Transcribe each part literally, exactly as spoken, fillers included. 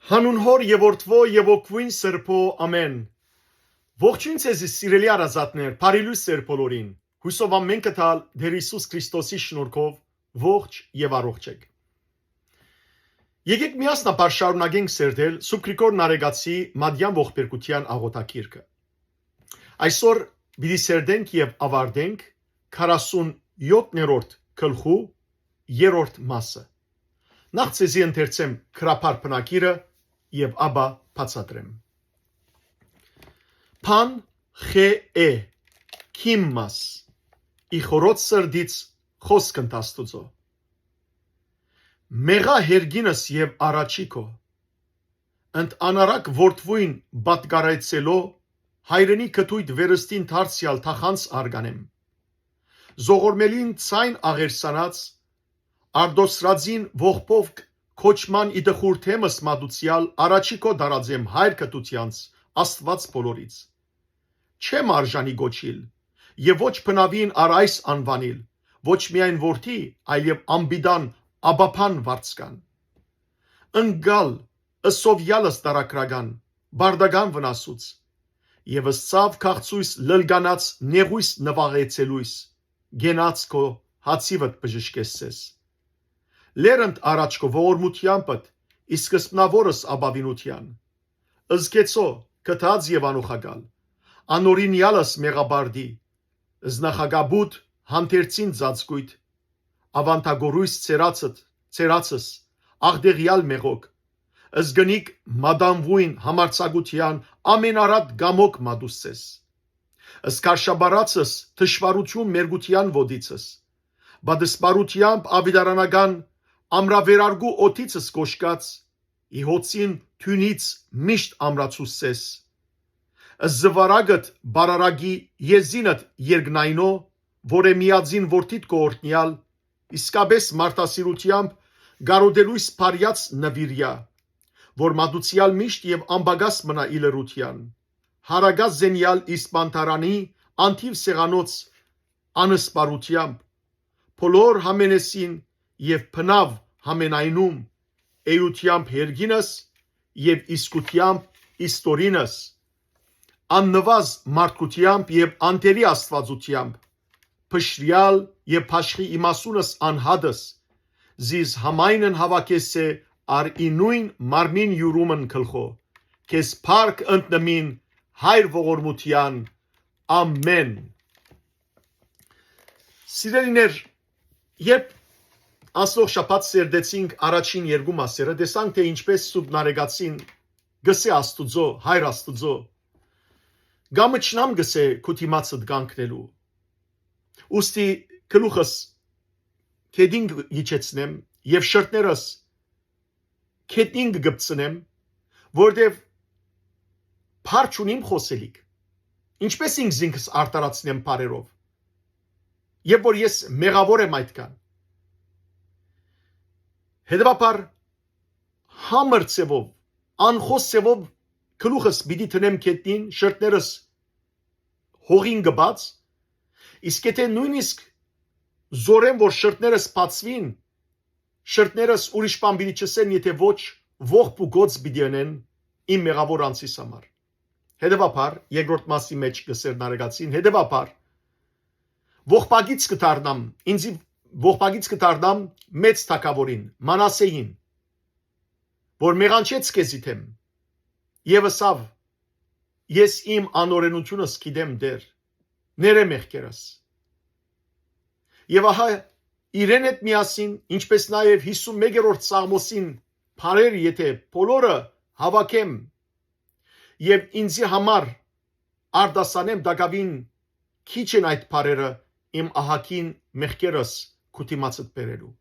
Հանուն Հօր եւ Որդւոյ եւ Հոգւոյն Սրբոյ, ամէն։ Ողջոյն ձեզի, սիրելի հարազատներ, բարի լոյս ձեր բոլորին։ Յուսով ամէնքը տալ Տէր Յիսուս Քրիստոսի շնորհքով ողջ եւ առողջ էք։ Եկեք միասնաբար շարունակենք սերտել Սուրբ Գրիգոր Նարեկացի Մատեան ողբերգութեան աղօթագիրքը։ Այսօր պիտի սերտենք եւ ավարտենք քառասունյոթերորդ գլխու երրորդ մասը։ Նախ ձեզի ընթերցեմ գրաբար բնակիրը եւ ապա բացատրեմ։ Բան խե է, քիմ մաս, ի խորոց սրտից խօսք ընդ Աստուծոյ։ Մեղա հերգինս եւ առաջի քո, ընդ անարակ որդւոյն պատկարեցելով, հայրենի կտույտ վերստին դարձեալ թախանձ արգանեմ։ Զողորմելին ցայն աղերսանած, արտոսրածին ողբով կոչման ի տխուր թեմս մատուցեալ առաջի քո դարածեմ հայր կտութեանց, Աստուած բոլորից։ Չեմ արժանի կոչիլ եւ ոչ բնաւին առ այս անուանիլ, ոչ միայն որդի, այլեւ անպիտան աբաբան վարձկան։ Ընկալ, ըսովեալս տարագրական, բարդական վնասուց, եւ ըսցաւ քաղցոյս լլկանած նեղոյս նուաղեցելոյս, կենաց քո հացիվդ բժշկես ձեզ։ Լերընդ առաջ քո ողորմութեամբդ, իսկ սպնաւորս ապաւինութեան։ Զգեցո, կթած եւ անուխակալ, անօրինեալս մեղաբարդի, զնախակապուտ հանդերձին ծածկոյթ, ավանդագորույս ցերացդ, ցերացս, աղտեղեալ մեղոք, զգնիկ մատանվույն համարձակութեան ամենարատ կամոք մատուսցես։ Զգարշաբարացս թշվառութիւն մերկութեան ոտիցս, բադսպարութեամբ աւետարանական ամրավերարգու օդիցս կոշկած, ի հոցին թիւնից միշտ ամրացուսցես։ Զվարակդ բարարակի եզինդ երկնայնո, որը միածին որդիդ կը օրհնեալ, իսկապէս մարդասիրութեամբ կարօտելոյս փարեաց նուիրեայ, որ մատուցեալ միշտ եւ անպակաս մնայ ի լռութեան, հարակա զենեալ իսպանթարանի անթիւ սեղանոց անսպարութեամբ, բոլոր համենեսին եւ բնաւ համենայնում, էութեամբ հերգինս եւ իսկութեամբ իստորինս, աննուազ մարդկութեամբ եւ անտելի աստուածութեամբ, փշրեալ եւ բաշխի իմասունս անհատս, զիս համայնն հաւաքես է առ ի նոյն մարմին յուրումն գլխո, քեզ փառք ընտնմին հայր ողորմութեան, ամէն։ Սիրելիներ, երբ անցնող շաբաթ սերտեցինք առաջին երկու մասերը, տեսանք, թե ինչպես Սուրբ Նարեկացին գսե Աստուծոյ, հայր Աստուծոյ, կամը չնամ գսե քու դիմացդ կանգնելու։ Ուստի գլուխս գետին կը իջեցնեմ եւ շրթներս գետին կը գպցնեմ, որտեւ փառ չունիմ խօսելիք։ Ինչպես ինքզինքս արդարացնեմ փառերով, երբ որ ես մեղաւոր եմ այդքան։ Հետեւաբար, համր ձևով, անխօս ձևով գլուխս պիտի դնեմ գետնին, շրթներս հողին կը բաց, իսկ եթե նոյնիսկ զօրեմ որ շրթներս բացուին, շրթներս ուրիշ բան պիտի չըսեն, եթե ոչ, ողբ ու գոց պիտի ընեն իմ մեղաւոր անձիս համար։ Հետեւաբար, երկրորդ մասի մեջ կսեր Նարեկացին, հետեւաբար, ողբագից կդառնամ, ինձի ողբագից կդառնամ մեծ թագաւորին, Մանասեին, որ մեղանչեց քեզի դէմ, եւ ըսաւ. «Ես իմ անօրենությունս գիտեմ, Տէր, ներէ մեղքերս»։ Եւ ահա, իրեն հետ միասին, ինչպես նաեւ հիսուն մեկերորդ Սաղմոսին բառեր, եթե բոլորը հաւաքեմ եւ ինձի համար արտասանեմ, տակաւին քիչ են այդ բառերը իմ ահագին մեղքերս քու դիմացդ բերելու։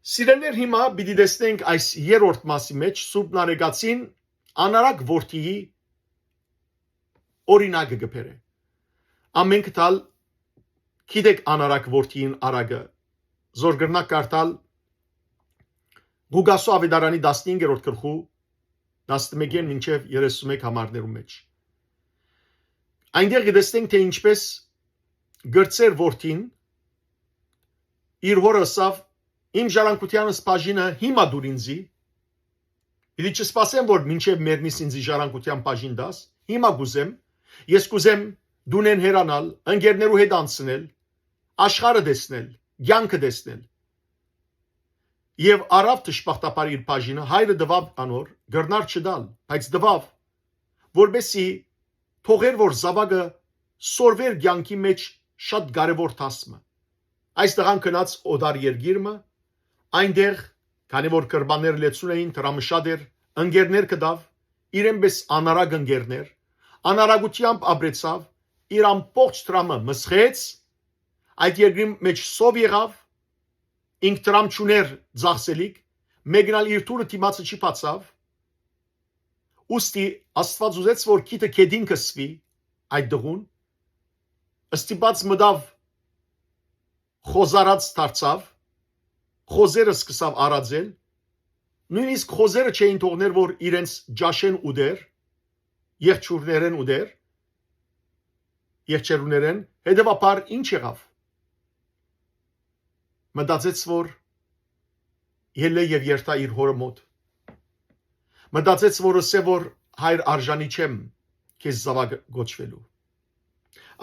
Սիրելիներ, հիմա պիտի տեսնենք այս երրորդ մասի մեջ Սուրբ Նարեկացին անարակ որդիի օրինակը կը բերէ։ Ամէնք տալ գիտեք անարակ որդիին արագը, զոր կրնակ կարդալ Ղուկասու աւետարանի տասնհինգերորդ գլխու տասնմէկէն մինչեւ երեսունմէկ համարներու մեջ։ Այնտեղ կը տեսնենք, թե ինչպես կրցեր որդին, իր հօրը ըսաւ. «Իմ ժառանգութեանս բաժինը հիմա դուր ինձի, Պիտի չսպասեմ, որ մինչեւ մեռնիս ինձի ժառանգութեան բաժին տաս։ Հիմա կ'ուզեմ։ Ես կ'ուզեմ տունէն հեռանալ, ընկերներու հետ անցնել, աշխարհը տեսնել, կեանքը տեսնել։ Եւ առաւ դժբախտաբար իր բաժինը, հայրը տուաւ անոր, կրնար չտալ, բայց տուաւ, որպեսզի թողեր, որ զաւակը սորվէր կեանքի մէջ շատ կարեւոր դաս մը։ Այս տղան գնաց օտար երկիր մը, այնտեղ, քանի որ կրպանները լեցուն էին, դրամը շատ էր, ընկերներ գտաւ, իրեն պէս անարակ ընկերներ, անարակութեամբ ապրեցաւ, իր ամբողջ դրամը մսխեց, այդ երկրի մէջ սով եղաւ, ինք դրամ չունէր ծախսելիք, մեկն ալ իր դուռը դիմացը չի բացաւ, ուստի Աստուած ուզեց, որ քիթը գետին կսուի այդ տղուն, ստիպած մտաւ, խոզարած դարձաւ, խոզերը սկսաւ արածել, նոյնիսկ խոզերը չէին թողներ, որ իրենց ճաշեն ուտեր, եղջիւրներէն ուտեր, եղջերուներէն, հետեւաբար ի՞նչ եղաւ։ Մտածեց, որ ելլէ եւ երթայ իր հօրը մօտ։ Մտածեց, որ ըսէ, որ հայր, արժանի չեմ քեզ զաւակ կոչուելու։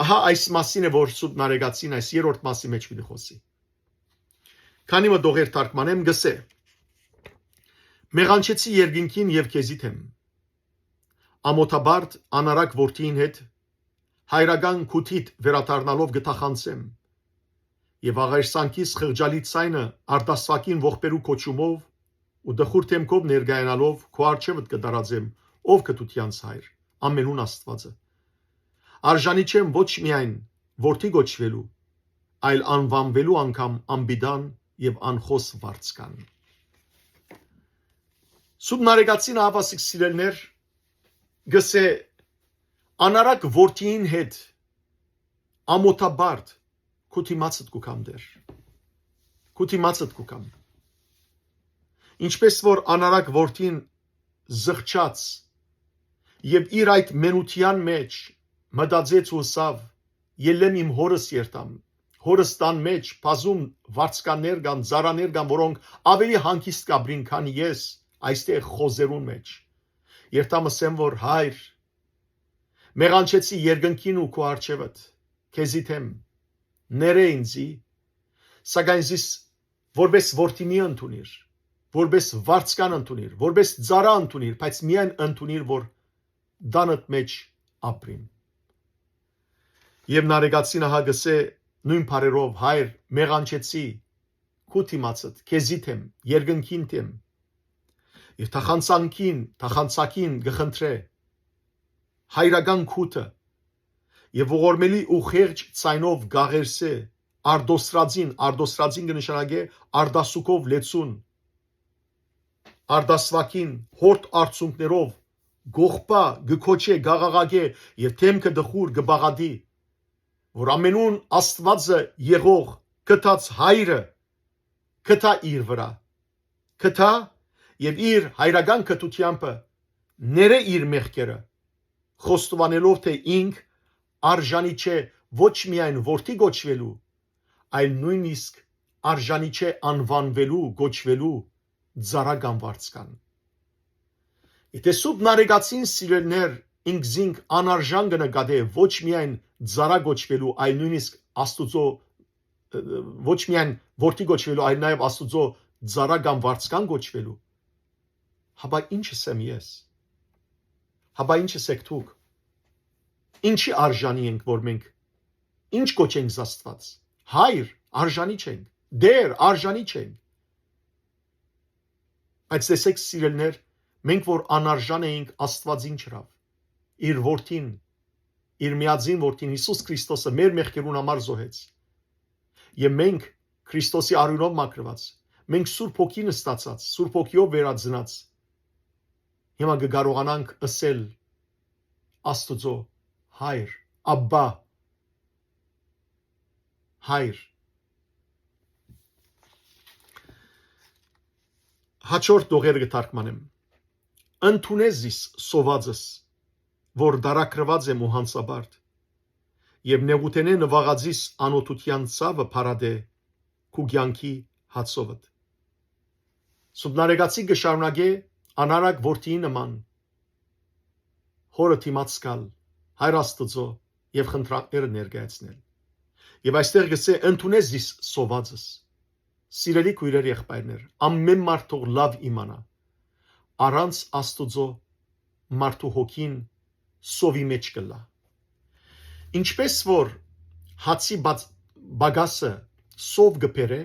Ահա այս մասին է, որ Սուրբ Նարեկացին այս երրորդ մասի մէջ պիտի խօսի։ Քանի մը տողեր թարգմանեմ, կ'ըսէ. «Մեղանչեցի երկնքին եւ քեզի դէմ։ Ամօթաբարդ անարակ որդիին հետ հայրական քութիդ վերադառնալով կը թախանձեմ եւ աղերսանքիս խղճալի ձայնը արտասուակին ողբերու կոչումով ու տխուր դէմքով ներկայանալով քու առջեւդ կը տարածեմ, ով գթութեանց հայր, ամենուն Աստուածը։ Արժանի չեմ ոչ միայն որդի կոչուելու, այլ անուանուելու անգամ անպիտան եւ անխօս վարձկան»։ Սուրբ Նարեկացին, ահաւասիկ սիրելիներ, կ'ըսէ. «Անարակ որդիին հետ ամօթաբարդ քու դիմացդ կու գամ, Տէր։ Քու դիմացդ կու գամ»։ Ինչպէս որ անարակ որդին զղջաց եւ իր այդ մենութեան մէջ մտածեց ու ըսաւ. «Ելլեմ իմ հօրս երթամ, հօրս տան մէջ բազում վարձկաններ կան, ծառաներ կան, որոնք աւելի հանգիստ կ'ապրին, քան ես այստեղ խոզերուն մէջ։ Երթամ ըսեմ, որ հայր, մեղանչեցի երկնքին ու քու առջեւդ, քեզի դէմ, ներէ ինձի, սակայն զիս որպէս որդի մի ընդունիր, որպէս վարձկան ընդունիր, որպէս ծառայ ընդունիր, բայց միայն ընդունիր, որ տանդ մէջ ապրիմ»։ Եւ Նարեկացին ահա կ'ըսէ նոյն բառերով. «Հայր, մեղանչեցի քու դիմացդ, քեզի դէմ, երկնքին դէմ, եւ թախանցանքին, թախանցակին կը խնդրէ հայրական քութը, եւ ողորմելի ու խեղճ ձայնով կ'աղերսէ, արտոսրածին, արտոսրածին կը նշանակէ արտասուքով լեցուն, արտասուակին, յորդ արցունքներով, կ'ողբայ, կը գոչէ, կ'աղաղակէ եւ դէմքը տխուր կը պաղատի, որ ամենուն Աստուածը եղող, գթած հայրը գթայ իր վրայ, գթայ եւ իր հայրական գթութեամբը ներէ իր մեղքերը, խոստովանելով, թէ ինք արժանի չէ ոչ միայն որդի կոչուելու, այլ նոյնիսկ արժանի չէ անուանուելու, կոչուելու ծառայ կամ վարձկան։ Եթէ Սուրբ Նարեկացին, սիրելիներ, ինքզինք անարժան կը նկատէ ոչ միայն ծառայ կոչուելու, այլ նոյնիսկ Աստուծոյ, ը, ոչ միայն որդի կոչուելու, այլ նաեւ Աստուծոյ ծառայ կամ վարձկան կոչուելու, հապա ի՞նչ ըսեմ ես։ Հապա ի՞նչ ըսեք դուք։ Ինչի՞ արժանի ենք, որ մենք, ի՞նչ կոչենք Աստուած։ Հայր, արժանի չենք։ Տէր, արժանի չենք։ Բայց տեսեք, սիրելիներ, մենք որ անարժան էինք, Աստուած ի՞նչ ըրաւ։ Իր որդին, իր միածին որդին Յիսուս Քրիստոսը մեր մեղքերուն համար զոհեց։ Եւ մենք Քրիստոսի արիւնով մաքրուած, մենք Սուրբ Հոգին ստացած, Սուրբ Հոգիով վերածնած, հիմա կը կարողանանք ըսել Աստուծոյ. «Հայր, Աբբա, Հայր»։ Հաջորդ տողերը կը թարգմանեմ. «Ընդունէ զիս սովածս, որ դարակրուած եմ ու յանցաբարդ, եւ նեղութենէ նուաղածիս անօթութեան ցաւը փարատէ քու կեանքի հացովդ»։ Սուբնարեգացի կը շարունակէ անարակ որդիի նման հօրը դիմաց գալ, Հայր Աստուծոյ, եւ խնդրանքները ներկայացնել։ Եւ այստեղ գսէ. «Ընդունէ զիս սովածս»։ Սիրելի քոյրեր, եղբայրներ, ամէն մարդ թող լաւ իմանայ, առանց Աստուծոյ մարդու հոգին սովի մէջ կ'ըլլայ։ Ինչպէս որ հացի բաց-, բագասը սով կը բերէ,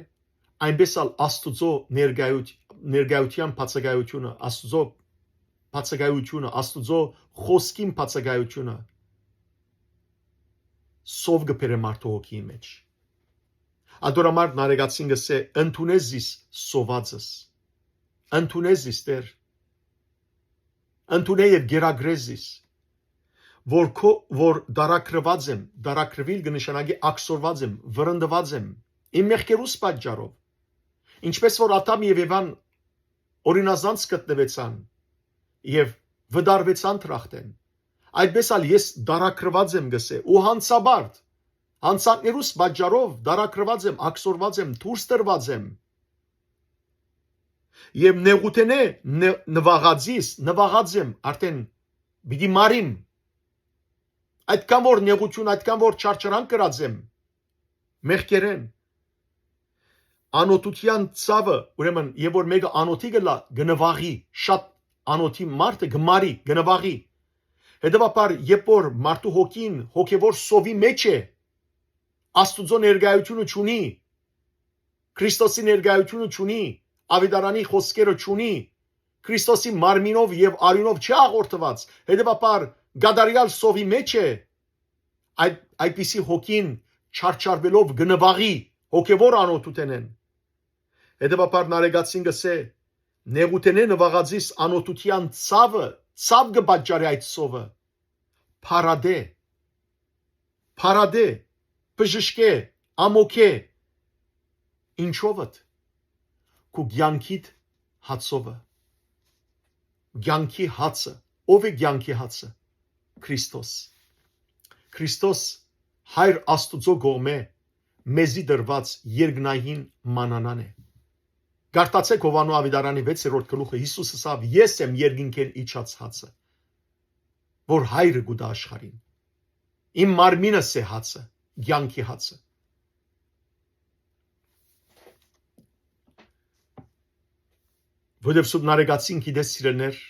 այնպէս ալ Աստուծոյ ներկայութ-, ներկայութեան բացակայութիւնը, Աստուծոյ բացակայութիւնը, Աստուծոյ խօսքին բացակայութիւնը սով կը բերէ մարդու հոգիի մէջ։ Ատոր համար Նարեկացին կ'ըսէ. «Ընդունէ զիս սովածս»։ Ընդունէ զիս, Տէր։ Ընդունէ եւ կերակրէ զիս, որ քո, որ դարակրուած եմ, դարակրուիլ կը նշանակի աքսորուած եմ, վրընդուած եմ, իմ մեղքերուս պատճառով։ Ինչպէս որ Ադամ եւ Եվան օրինազանց գտնուեցան եւ վտարուեցան դրախտէն, այդպէս ալ ես դարակրուած եմ, կ'ըսէ, ու յանցաբարդ, յանցանքներուս պատճառով դարակրուած եմ, աքսորուած եմ, դուրս տրուած եմ։ Եւ նեղութենէ ն-, նուաղածիս, նուաղած եմ, արդեն պիտի մարիմ։ Այդքան որ նեղութիւն, այդքան որ չարչարանք կրած եմ մեղքերէն։ Անօթութեան ցաւը, ուրեմն, եւ որ մէկը անօթի կ'ըլլայ, կը նուաղի, շատ անօթի մարդը կը մարի, կը նուաղի։ Հետեւաբար, երբ որ մարդու հոգին հոգեվոր սովի մէջ է, Աստուծոյ ներկայութիւնը չունի, Քրիստոսի ներկայութիւնը չունի, աւետարանի խօսքերը չունի, Քրիստոսի մարմինով եւ արիւնով չի հաղորդուած, հետեւաբար կատարեալ սովի մէջ է, այդ, այդպիսի հոգին չարչարուելով կը նուաղի հոգեվոր անօթութենէն։ Հետեւաբար Նարեկացին կ'ըսէ. «Նեղութենէ նուաղածիս անօթութեան ցաւը, ցաւ կը պատճառի այդ սովը, փարատէ, փարատէ, բժշկէ, ամոքէ, ինչովդ, քու կեանքիդ հացովը»։ Կեանքի հացը, ո՞վ է կեանքի հացը։ Քրիստոս։ Քրիստոս Հայր Աստուծոյ կողմէ մեզի տրուած երկնային մանանան է։ Կարդացէք Յովհաննու աւետարանի վեցերորդ գլուխը, Յիսուս ըսաւ. «Ես եմ երկնքէն իջած հացը, որ Հայրը կու տայ աշխարհին։ Իմ մարմինս է հացը, կեանքի հացը»։ Որովհետեւ Սուրբ Նարեկացին գիտէ, սիրելիներ,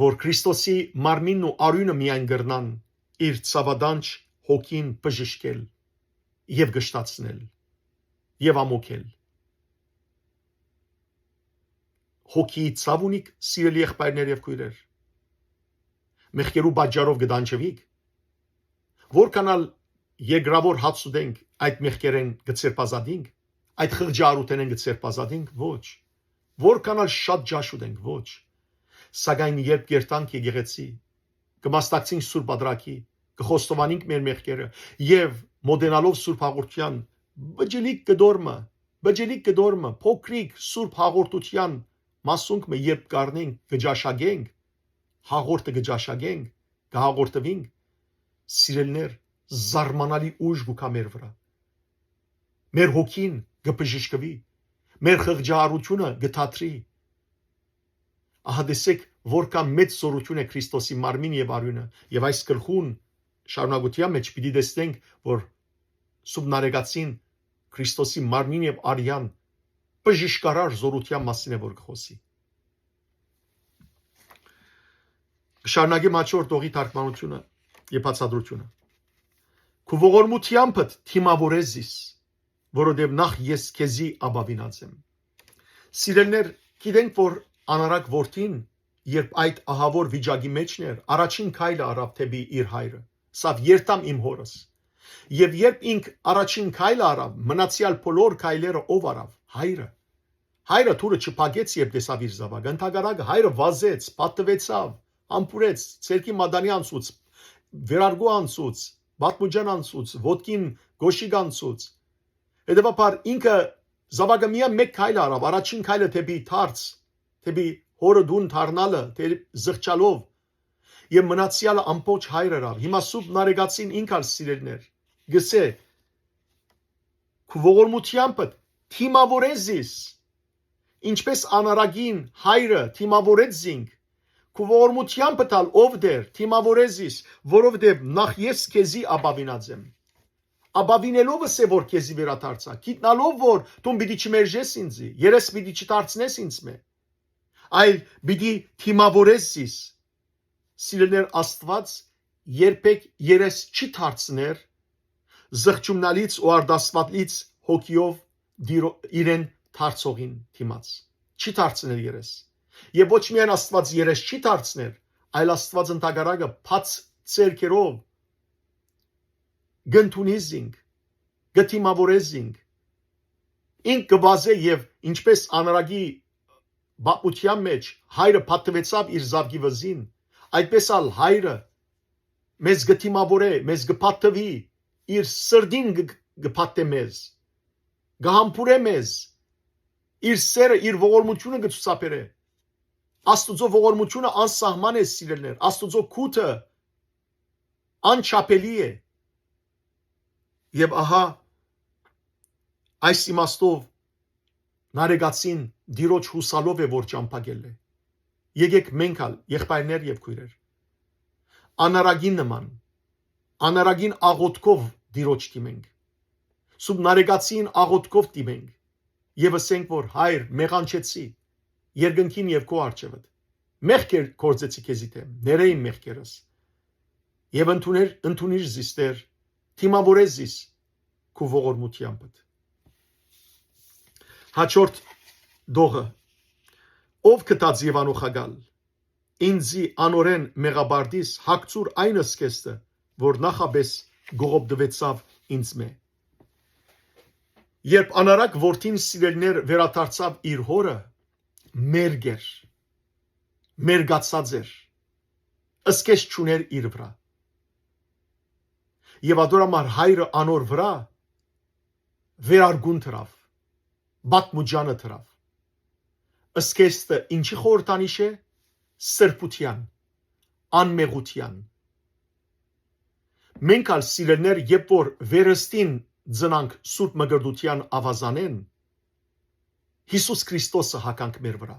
որ Քրիստոսի մարմինն ու արիւնը միայն կրնան իր ցաւատանջ հոգին բժշկել եւ կշտացնել եւ ամոքել։ Հոգիի ցաւ ունիք, սիրելի եղբայրներ եւ քոյրեր։ Մեղքերու պատճառով կը տանջուիք։ Որքան ալ երկրաւոր հաց ուտենք, այդ մեղքերէն կը ձերբազատինք, այդ խղճահարութենէն կը ձերբազատինք, ոչ։ Որքան ալ շատ ճաշ ուտենք, ոչ։ Սակայն երբ կերտանք եկեղեցի, կը մասնակցենք Սուրբ Ադրակի, կը խոստովանենք մեր մեղքերը եւ մոտենալով Սուրբ Հաղորդութեան, բջլիկ կտոր մը, բջլիկ կտոր մը, փոքրիկ Սուրբ Հաղորդութեան մասունք մը երբ կառնենք, կը ճաշակենք, հաղորդը կը ճաշակենք, կը հաղորդուինք, սիրելիներ, զարմանալի ուժ կու գայ մեր վրայ։ Մեր հոգին կը բժշկուի, մեր խղճահարութիւնը կը դադրի։ Ահա տեսեք, որքան մեծ զօրութիւն է Քրիստոսի մարմին եւ արիւնը, եւ այս գլխուն շարունակութեան մէջ պիտի տեսնենք, որ Սուրբ Նարեկացին Քրիստոսի մարմին եւ արիւնը բժշկարար զօրութեան մասին է, որ կը խօսի։ Կը շարունակեմ հաջորդ օղի թարգմանութիւնը եւ բացատրութիւնը։ «Քու ողորմութեամբդ դիմաւորէ զիս, որովհետեւ նախ ես քեզի ապաւինած եմ»։ Սիրելիներ, գիտենք, որ անարակ որդին, երբ այդ ահաւոր վիճակի մէջն էր, առաջին քայլը առաւ դէպի իր հայրը, սա երթամ իմ հորս։ Եւ երբ ինք առաջին քայլը առաւ, մնացեալ բոլոր քայլերը ով առաւ։ Հայրը։ Հայրը դուռը չփակեց, երբ տեսաւ իր զաւակը։ Ընդհակառակը, հայրը վազեց, պատտուեցաւ, համբուրեց, ձեռքի մատանի անցուց, վերարկու անցուց, պատմուջան անցուց, ոտքին կոշիկ անցուց։ Հետեւաբար ինքը, զաւակը միայն մէկ քայլ առաւ, առաջին քայլը դէպի դարձ, դէպի հորը տուն դառնալը, դէպի զղջալով, եւ մնացեալը ամբողջ հայրը ըրաւ։ Հիմա Սուրբ Նարեկացին ինք ալ, սիրելիներ, գսէ. «Քու ողորմութեամբդ դիմաւորէ զիս, ինչպէս անարագին հայրը դիմաւորեց զինք, քու ողորմութեամբդ ալ, ով Տէր, դիմաւորէ զիս, որովհետեւ նախ ես քեզի ապաւինած եմ։ Ապաւինելով ըսէ որ քեզի վերադարձայ, գիտնալով որ դուն պիտի չմերժես ինծի, երես պիտի չդարձնես ինձմէ, այլ պիտի դիմաւորես զիս։ Սիրելիներ, Աստուած երբեք երես չի դարձներ զղջումնալից ու արտասուալից հոգիով դիրո-, իրեն դարձողին դիմաց։ Չի դարձներ երես։ Եւ ոչ միայն Աստուած երես չի դարձներ, այլ Աստուած ընդհակառակը բաց ձեռքերով կ'ընդունի զինք, կը դիմաւորէ զինք։ Ինք կը վազէ եւ ինչպէս անարագի պատմութեան մէջ հայրը պատուեցաւ իր զաւկի վզին, այդպէս ալ հայրը մեզ կը դիմաւորէ, մեզ կը պատուի, իր սրտին կը, կը պատտէ մեզ, կը համբուրէ մեզ, իր սերը, իր ողորմութիւնը կը ցուցաբերէ։ Աստուծոյ ողորմութիւնը անսահման է, սիրելիներ, Աստուծոյ գութը անչափելի է։ Եւ ահա այս իմաստով Նարեկացին Տիրոջ յուսալով է որ ճամբայ կ'ելլէ։ Եկէք մենք ալ, եղբայրներ եւ քոյրեր, անարագին նման, անարագին աղօթքով Տիրոջ դիմենք, Սուրբ Նարեկացին աղօթքով դիմենք եւ ըսենք որ, Հայր, մեղանչեցի երկնքին եւ քու առջեւդ, մեղքեր գործեցի քեզի դէմ, ներէ իմ մեղքերս, եւ ընդուներ, ընդունիր զիս, Տէր, դիմաւորէ զիս քու ողորմութեամբդ։ Հաջորդ դողը. «Ով գթած եւ անօղակալ, ինծի անօրէն մեղապարտիս, հագցուր այն ըսկեստը, որ նախապէս կողոպտուեցաւ ինձմէ»։ Երբ անարակ որդին, սիրելիներ, վերադարձաւ իր հօրը, մերկ էր, մերկացած էր, ըսկեստ չունէր իր վրայ։ Եւ ատոր համար հայրը անոր վրայ վերարկուն դրաւ, պատմուճանը դրաւ։ Ըսկեստը ինչի խորհրդանիշ է? Սրբութեան, անմեղութեան։ Մենք ալ, սիրելիներ, երբ որ վերստին ծնանք Սուրբ Մկրտութեան աւազանէն, Յիսուս Քրիստոսը հագանք մեր վրայ,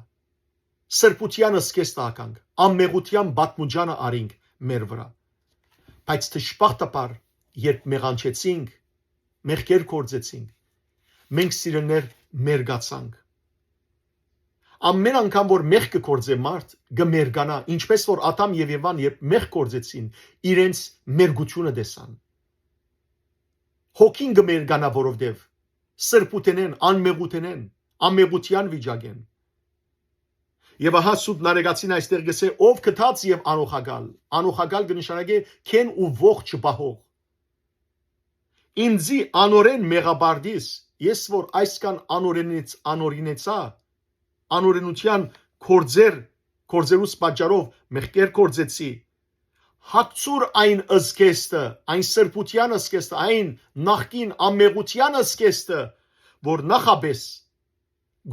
սրբութեան ըսկեստը հագանք, անմեղութեան պատմուճանը առինք մեր վրայ։ Բայց դժբախտաբար, երբ մեղանչեցինք, մեղքեր գործեցինք, մենք, սիրելիներ, մերկացանք։ Ամեն անգամ որ մեղք կը գործէ մարդ, կը մերկանայ, ինչպէս որ Ադամ եւ Եվան, երբ մեղք գործեցին, իրենց մերկութիւնը տեսան։ Հոգին կը մերկանայ, որովհետեւ սրբութենէն, անմեղութենէն, անմեղութեան վիճակէն։ Եւ ահա Սուրբ Նարեկացին այստեղ կ'ըսէ. «Ով գթած եւ անօղակալ»։ Անօղակալ կը նշանակէ քեն ու ողջ պահող։ «Ինծի անօրէն մեղապարտիս», ես որ այսքան անօրենից անօրինեցայ, անօրենութեան գործեր, գործերուս պատճառով մեղքեր գործեցի, հագցուր այն ըսկեստը, այն սրբութեան ըսկեստը, այն նախկին անմեղութեան ըսկեստը, որ նախապէս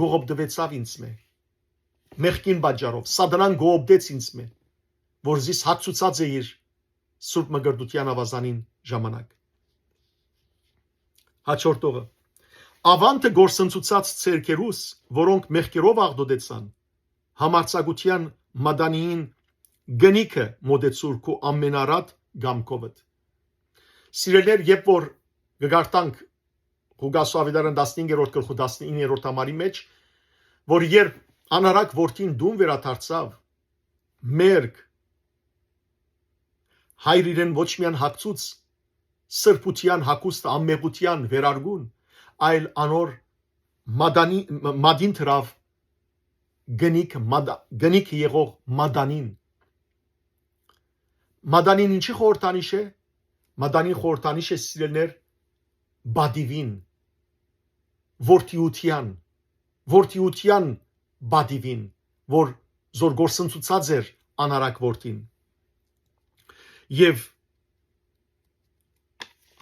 կողոպտուեցաւ ինձմէ։ Մեղքին պատճառով սատանան կողոպտեց ինձմէ, որ զիս հագցուցած է իր Սուրբ Մկրտութեան աւազանին ժամանակ։ Հաջորդողը. «Աւանդը կորսնցուցած ձեռքերուս, որոնք մեղքերով աղտոտեցան, համարձակութեան մատանիին կնիքը մօտեցուր քու ամենարատ կամքովդ»։ Սիրելիներ, երբ որ կը կարդանք Ղուկասու աւետարան տասնհինգերորդ գլխու տասնիններորդ համարի մէջ, որ երբ անարակ որդին տուն վերադարձաւ, մերկ, հայր իրեն ոչ միայն հագցուց սրբութեան հագուստը, անմեղութեան վերարկուն, այլ անոր մատանի-, մատին դրաւ կնիքը, մատա-, կնիքը եղող մատանին։ Մատանին ինչի խորհրդանիշ է? Մատանին խորհրդանիշ է, սիրելիներ, պատիվին, որդիության, որդիության պատիվին, որ զոր գործընծուցած էր անարակ որդին։ Եւ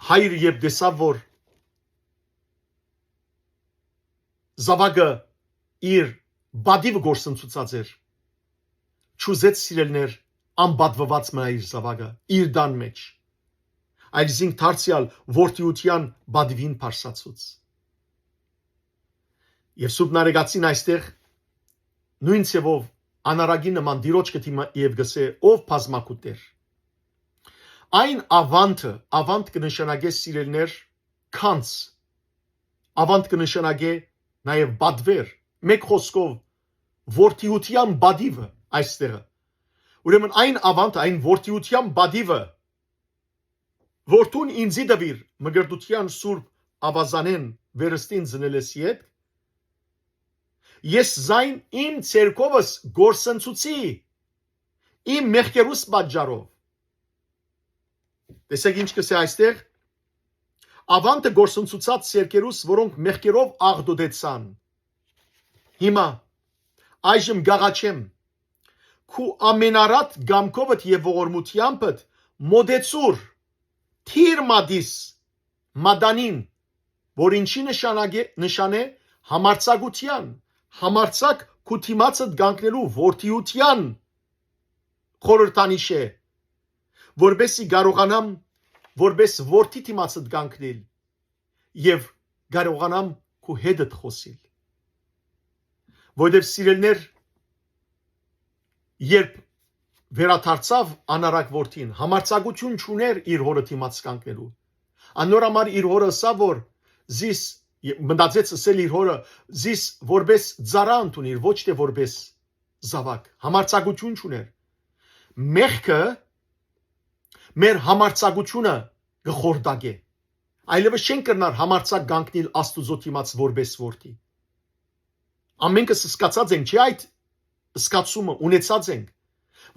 հայրը երբ տեսաւ, որ զաւակը իր պատիվը գործընծուցած էր, չուզեց, սիրելիներ, անպատվված մնայ իր զաւակը, իր տան մէջ, այլ զինք դարձեալ որդիության պատիվին բարձրացուց։ Եւ Սուրբ Նարեկացին այստեղ նոյն ձեւով անարակի նման Տիրոջ կը դիմէ եւ կ'ըսէ. «Ով բազմակու Տէր»։ Այն աւանդը, աւանդ կը նշանակէ, սիրելիներ, գանձ։ Աւանդ կը նշանակէ նաեւ պատուէր, մէկ խօսքով, որդիութեան պատիւը այստեղը։ Ուրեմն այն աւանդը, այն որդիութեան պատիւը, որ դուն ինծի տուիր մկրտութեան սուրբ աւազանէն վերստին ծնելէս ետք, ես զայն իմ ձեռքովս կորսնցուցի, իմ մեղքերուս պատճառով։ Տեսեք ինչ կ'ըսէ այստեղ. «Աւանդը կորսնցուցած ձեռքերուս, որոնք մեղքերով աղտոտեցան»։ Հիմա, այժմ կ'աղաչեմ, քու ամենառատ կամքովդ եւ ողորմութեամբդ մօտեցուր, դիր մատիս մատանին, որ ինչի նշանակէ, նշան է համարձակութեան, համարձակ քու դիմացդ կանգնելու որդիութեան խորհրդանիշ է, որպեսզի կարողանամ որպես որդի դիմացդ կանգնել եւ կարողանամ քու հետդ խօսիլ։ Որտեւ, սիրելիներ, երբ վերադարձաւ անարակ որդին, համարձակութիւն չունէր իր հօրը դիմաց կանգնելու։ Անոր համար իր հօրը ըսաւ, որ զիս, մտածեց ըսել իր հօրը, զիս որպես ծառայ ընդունիր, ոչ թե որպես զաւակ։ Համարձակութիւն չունէր։ Մեղքը մեր համարձակութիւնը կը խորտակէ։ Այլեւս չենք կրնար համարձակ կանգնիլ Աստուծոյ դիմաց որպես որդի։ Ամենքս սկացած ենք, չէ՞, այդ սկացումը ունեցած ենք,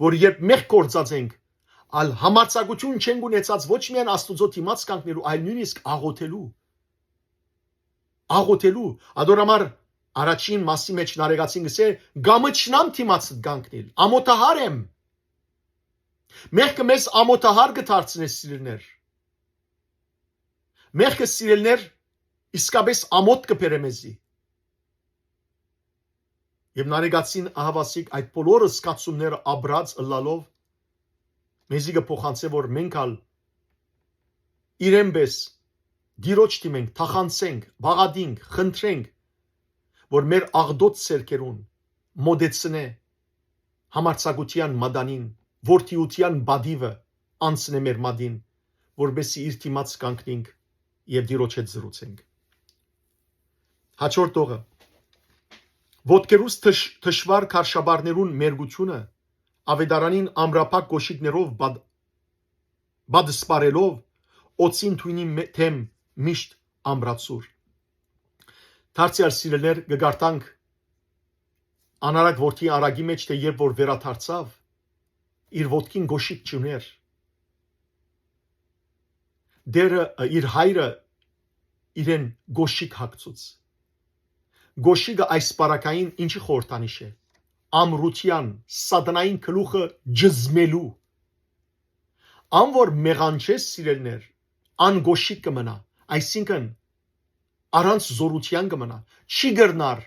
որ երբ մեղք գործած ենք, ալ համարձակութիւն չենք ունեցած ոչ միայն Աստուծոյ դիմաց կանգնելու, այլ նոյնիսկ աղօթելու։ Աղօթելու, ադոր համար առաջին մասի մէջ Նարեգացին կ'ըսէ. «Կամչնամ դիմացդ կանգնիլ, ամօթահար եմ»։ Մեղքը մեզ ամօթահար կը դարձնէ, սիրելիներ։ Մեղքը, սիրելիներ, իսկապես ամօթ կը բերէ մեզի։ Եւ Նարեգացին ահաւասիկ այդ բոլոր զգացումները ապրած ըլլալով, մեզի կը փոխանցէ, որ մենք ալ իրեն պէս Տիրոջ դիմենք, թախանցենք, բաղատինք, խնդրենք, որ մեր աղտոտ սերքերուն մոտեցնէ համարձակութեան մատանին, որդիութեան պատիւը անցնէ մեր մատին, որպեսզի իր դիմաց կանգնենք եւ Տիրոջ հետ զրուցենք։ Հաջորդ օղը. ոտքերուս թշ-, թշուառ քարշապարներուն մերկութիւնը, աւետարանին ամրապակ կոշիկներով բադ-, բադսպարելով, օծին թոյնի մէ-, թեմ միշտ ամրացուր։ Դարձեալ, սիրելիներ, կը կարդանք անարակ որդի Արագի մէջ, թէ երբ որ վերադարձաւ, իր ոտքին կոշիկ չունէր։ Դերը, իր հայրը իրեն կոշիկ հագցուց։ Կոշիկը այս պարագային ինչի խորհրդանիշ է։ Ամրութեան, սատանային գլուխը ջզմելու։ Ան որ մեղանչես, սիրելիներ, ան կոշիկ կը մնայ, այսինքն առանց զօրութեան կը մնայ, չի կրնար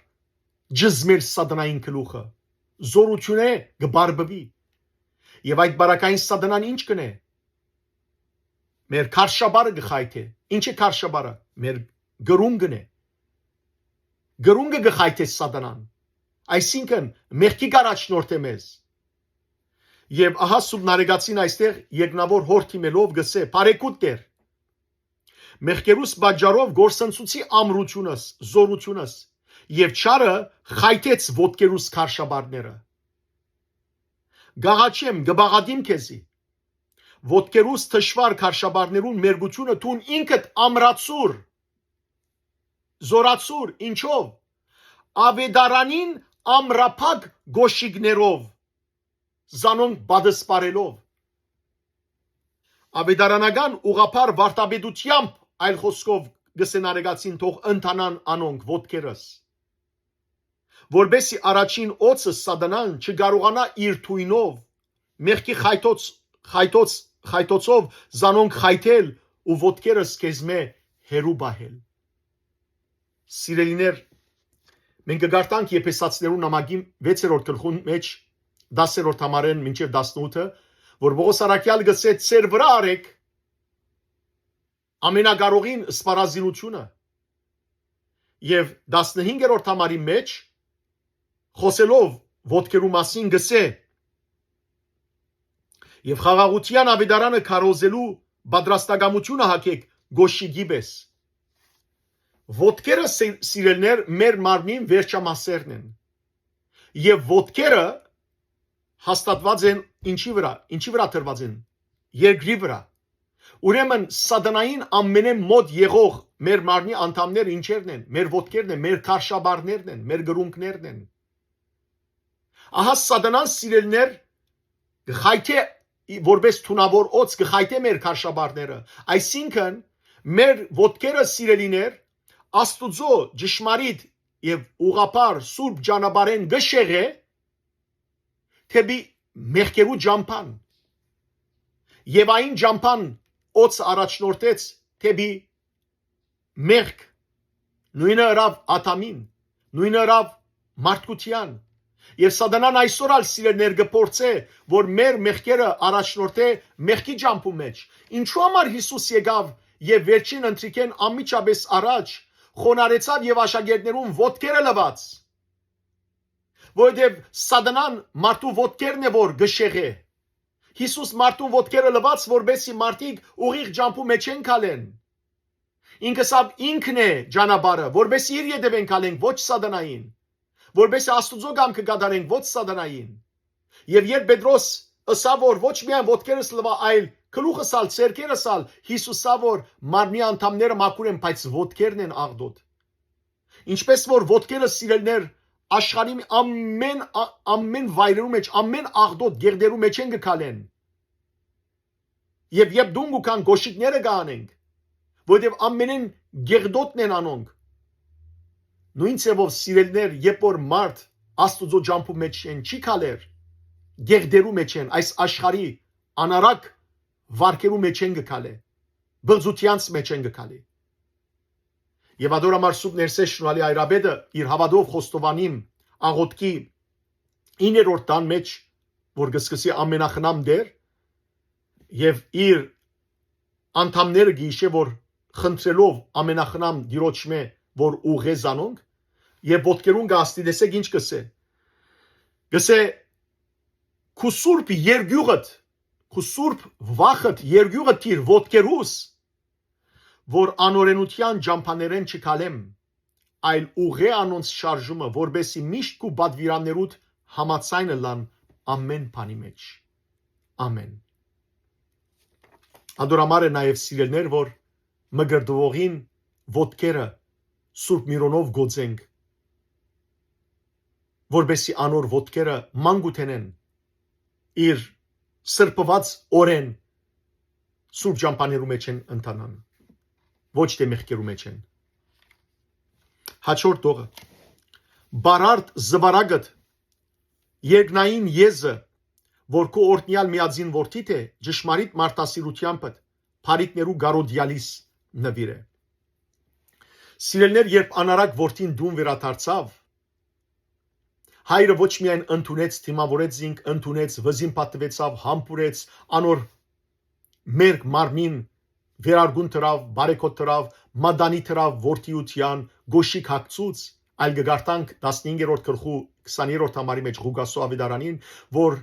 ջզմել սատանային գլուխը, զօրութիւնէ կը բարբուի։ Եւ այդ պարագային սատանան ինչ կ'ընէ։ Մեր քարշապարը կը խայթէ։ Ինչ է քարշապարը։ Մեր կրունկն է։ Կրունկը կը խայթէ սատանան, այսինքն մեղքի կ'առաջնորդէ մեզ։ Եւ ահա Սուրբ Նարեգացին այստեղ երկնաւոր հոր դիմելով կ'ըսէ. «Բարեկուտ Տէր, մեղքերուս պատճառով կորսնցուցի ամրութիւնս, զօրութիւնս, եւ չարը խայթեց ոտքերուս քարշապարները։ Կ'աղաչեմ, կը բաղատիմ քեզի, ոտքերուս թշուառ քարշապարներուն մերկութիւնը դուն ինքդ ամրացուր, զօրացուր, ինչով։ Աւետարանին ամրապակ կոշիկներով, զանոնք պատսպարելով»։ Աւետարանական ուղղափառ վարդապետութեամբ, այլ խօսքով, կ'ըսէ Նարեգացին, թող ընթանան անոնք ոտքերս, որպեսզի առաջին օծը սատանան չկարողանայ իր թոյնով, մեղքի խայթոց, խայթոց, խայթոցով զանոնք խայթել ու ոտքերս քեզմէ հեռու պահել։ Սիրելիներ, մենք կը կարդանք Եփեսացիներուն նամակի վեցերորդ գլխուն մէջ, դասերորդ համարէն մինչեւ տասնութը, որ Պողոս առաքեալ կ'ըսէ. «Ձեր վրայ առէք ամենակարողին սպառազինութիւնը»։ Եւ տասնհինգերորդ համարի մէջ, խօսելով ոտքերու մասին գսէ. «Եւ խաղաղութեան աւետարանը քարոզելու պատրաստակամութիւնը հագէք կոշիկի պէս»։ Ոտքերը, սի-, սիրելիներ, մեր մարմնին վերջամասերն են։ Եւ ոտքերը հաստատուած են ինչի վրայ, ինչի վրայ դրուած են, երկրի վրայ։ Ուրեմն սատանային ամենէն մօտ եղող մեր մարմնի անդամները ինչերն են, մեր ոտքերն են, մեր քարշապարներն են, մեր կրունկներն են։ Ահա սատանան, սիրելիներ, կը խայթէ, որպես թունաւոր օծ կը խայթէ մեր քարշապարները, այսինքն մեր ոտքերը, սիրելիներ, Աստուծոյ ճշմարիտ եւ ուղղափառ սուրբ ճանապարհէն կը շեղէ դէպի մեղքերու ճամբան։ Եւ այն ճամբան օծը առաջնորդեց դէպի մեղք, նոյնը ըրաւ Ադամին, նոյնը ըրաւ մարդկութեան։ Եւ սատանան այսօր ալ, սիրելիներ, կը փորձէ, որ մեր մեղքերը առաջնորդէ մեղքի ճամբու մէջ։ Ինչու համար Յիսուս եկաւ եւ վերջին ընթրիքէն անմիջապէս առաջ խոնարհեցաւ եւ աշակերտներուն ոտքերը լուաց։ Որովհետեւ սատանան մարդու ոտքերն է, որ կը շեղէ։ Յիսուս մարդուն ոտքերը լուաց, որպեսզի մարդիկ ուղիղ ճամբու մէջէն քալեն։ Ինք ըսաւ, ինքն է ճանապարհը, որպեսզի իր ետեւէն քալենք, ոչ սատանային, որպեսզի Աստուծոյ կամքը կատարենք, ոչ սատանային։ Եւ երբ Պետրոս ըսաւ, որ ոչ միայն ոտքերս լուայ, այլ գլուխս ալ, ձեռքերս ալ, Յիսուս ըսաւ, որ մարմնի անդամները մաքուր են, բայց ոտքերն են աղտոտ։ Ինչպես որ ոտքերը, սիրելիներ, աշխարհի ամեն, ա-, ամեն վայրերու մէջ, ամեն աղտոտ գեղդերու մէջէն կը քալեն։ Եւ երբ դուն կու գան, կոշիկները կը անենք, որովհետեւ ամենէն գեղդոտն են անոնք։ Նոյն ձեւով, սիրելիներ, երբ որ մարդ Աստուծոյ ճամբու մէջէն չի քալեր, գեղդերու մէջէն, այս աշխարհի անարակ վարքերու մէջէն կը քալէ, բղծութեանց մէջէն կը քալէ։ Եւ ատոր համար Սուրբ Ներսէս Շնորհալի Հայրապետը իր հաւատով խոստովանին աղօթքի իններորդ տան մէջ, որ կը սկսի ամենախնամ Տէր, եւ իր անդամները կը յիշէ, որ խնդրելով ամենախնամ Տիրոջմէ, որ ուղղէ զանոնք, եւ ոտքերուն կը աստի, տեսեք ինչ կ'ըսէ։ Կ'ըսէ. «Քու սուրբ երկիւղդ, քու սուրբ վախդ երկիւղը դիր ոտքերուս, որ անօրենութեան ճամբաներէն չքալեմ, այլ ուղղէ անոնց շարժումը, որպեսզի միշտ քու պատուիրաններուդ համաձայն ըլլան ամեն բանի մէջ»։ Ամեն։ Ատոր համար է նաեւ, սիրելիներ, որ մկրտուողին ոտքերը Սուրբ Միրոնով գոծենք, որպեսզի անոր ոտքերը մանկութենէն իր սրբուած օրէն սուրբ ճամբաներու մէջէն ընթանան, ոչ թէ մեղքերու մէջէն։ Հաջորդ տողը. «Բարարդ զուարակդ, երկնային եզը, որ քու օրհնեալ միածին որդիդ է, ճշմարիտ մարդասիրութեամբդ, բարիքներու կարօտեալիս նուիրէ»։ Սիրելիներ, երբ անարակ որդին տուն վերադարձաւ, հայրը ոչ միայն ընդունեց, դիմաւորեց զինք, ընդունեց, վզին պատուեցաւ, համբուրեց, անոր մերկ մարմնին վերարկուն դրաւ, բարեգօտ դրաւ, մատանի դրաւ որդիութեան, կոշիկ հագցուց, այլ կը կարդանք տասնհինգերորդ գլխու քսաներորդ համարի մէջ Ղուկասու աւետարանին, որ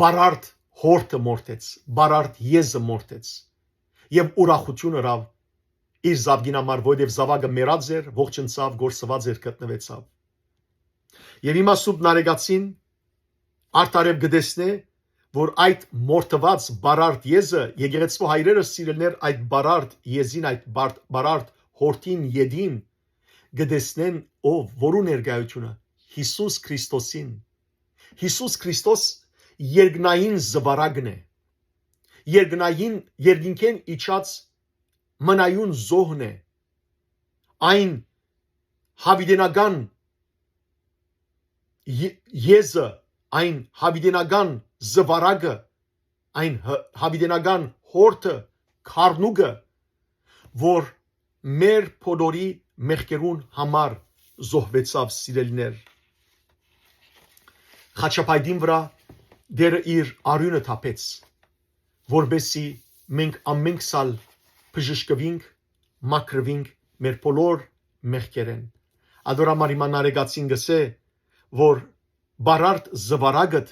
բարարդ յորթը մորթեց, բարարդ եզը մորթեց եւ ուրախութիւն ըրաւ իր զաւկին համար, որովհետեւ զաւակը մեռած էր, ողջնցաւ, կորսուած էր, գտնուեցաւ։ Եւ հիմա Սուրբ Նարեկացին արդարեւ կը տեսնէ, որ այդ մորթուած բարարդ եզը, եկեղեցւոյ հայրերը, սիրելիներ, այդ բարարդ եզին, այդ բարդ-, բարարդ յորթին ետին կը տեսնեն ով, որու ներկայությունը, Յիսուս Քրիստոսին։ Յիսուս Քրիստոս երկնային զուարակն է, երկնային, երկինքէն իջած մնայուն զոհն է, այն յաւիտենական ե-, եզը, այն յաւիտենական զուարակը, այն յ-, յաւիտենական յորթը, քառնուկը, որ մեր բոլորի մեղքերուն համար զոհուեցաւ, սիրելիներ։ Խաչապայտին վրայ Տէրը իր արիւնը թափեց, որպեսզի մենք ամենքս ալ բժշկուինք, մաքրուինք մեր բոլոր մեղքերէն։ Ատոր համար հիմա Նարեկացին կ'ըսէ, որ բարարդ զուարակդ,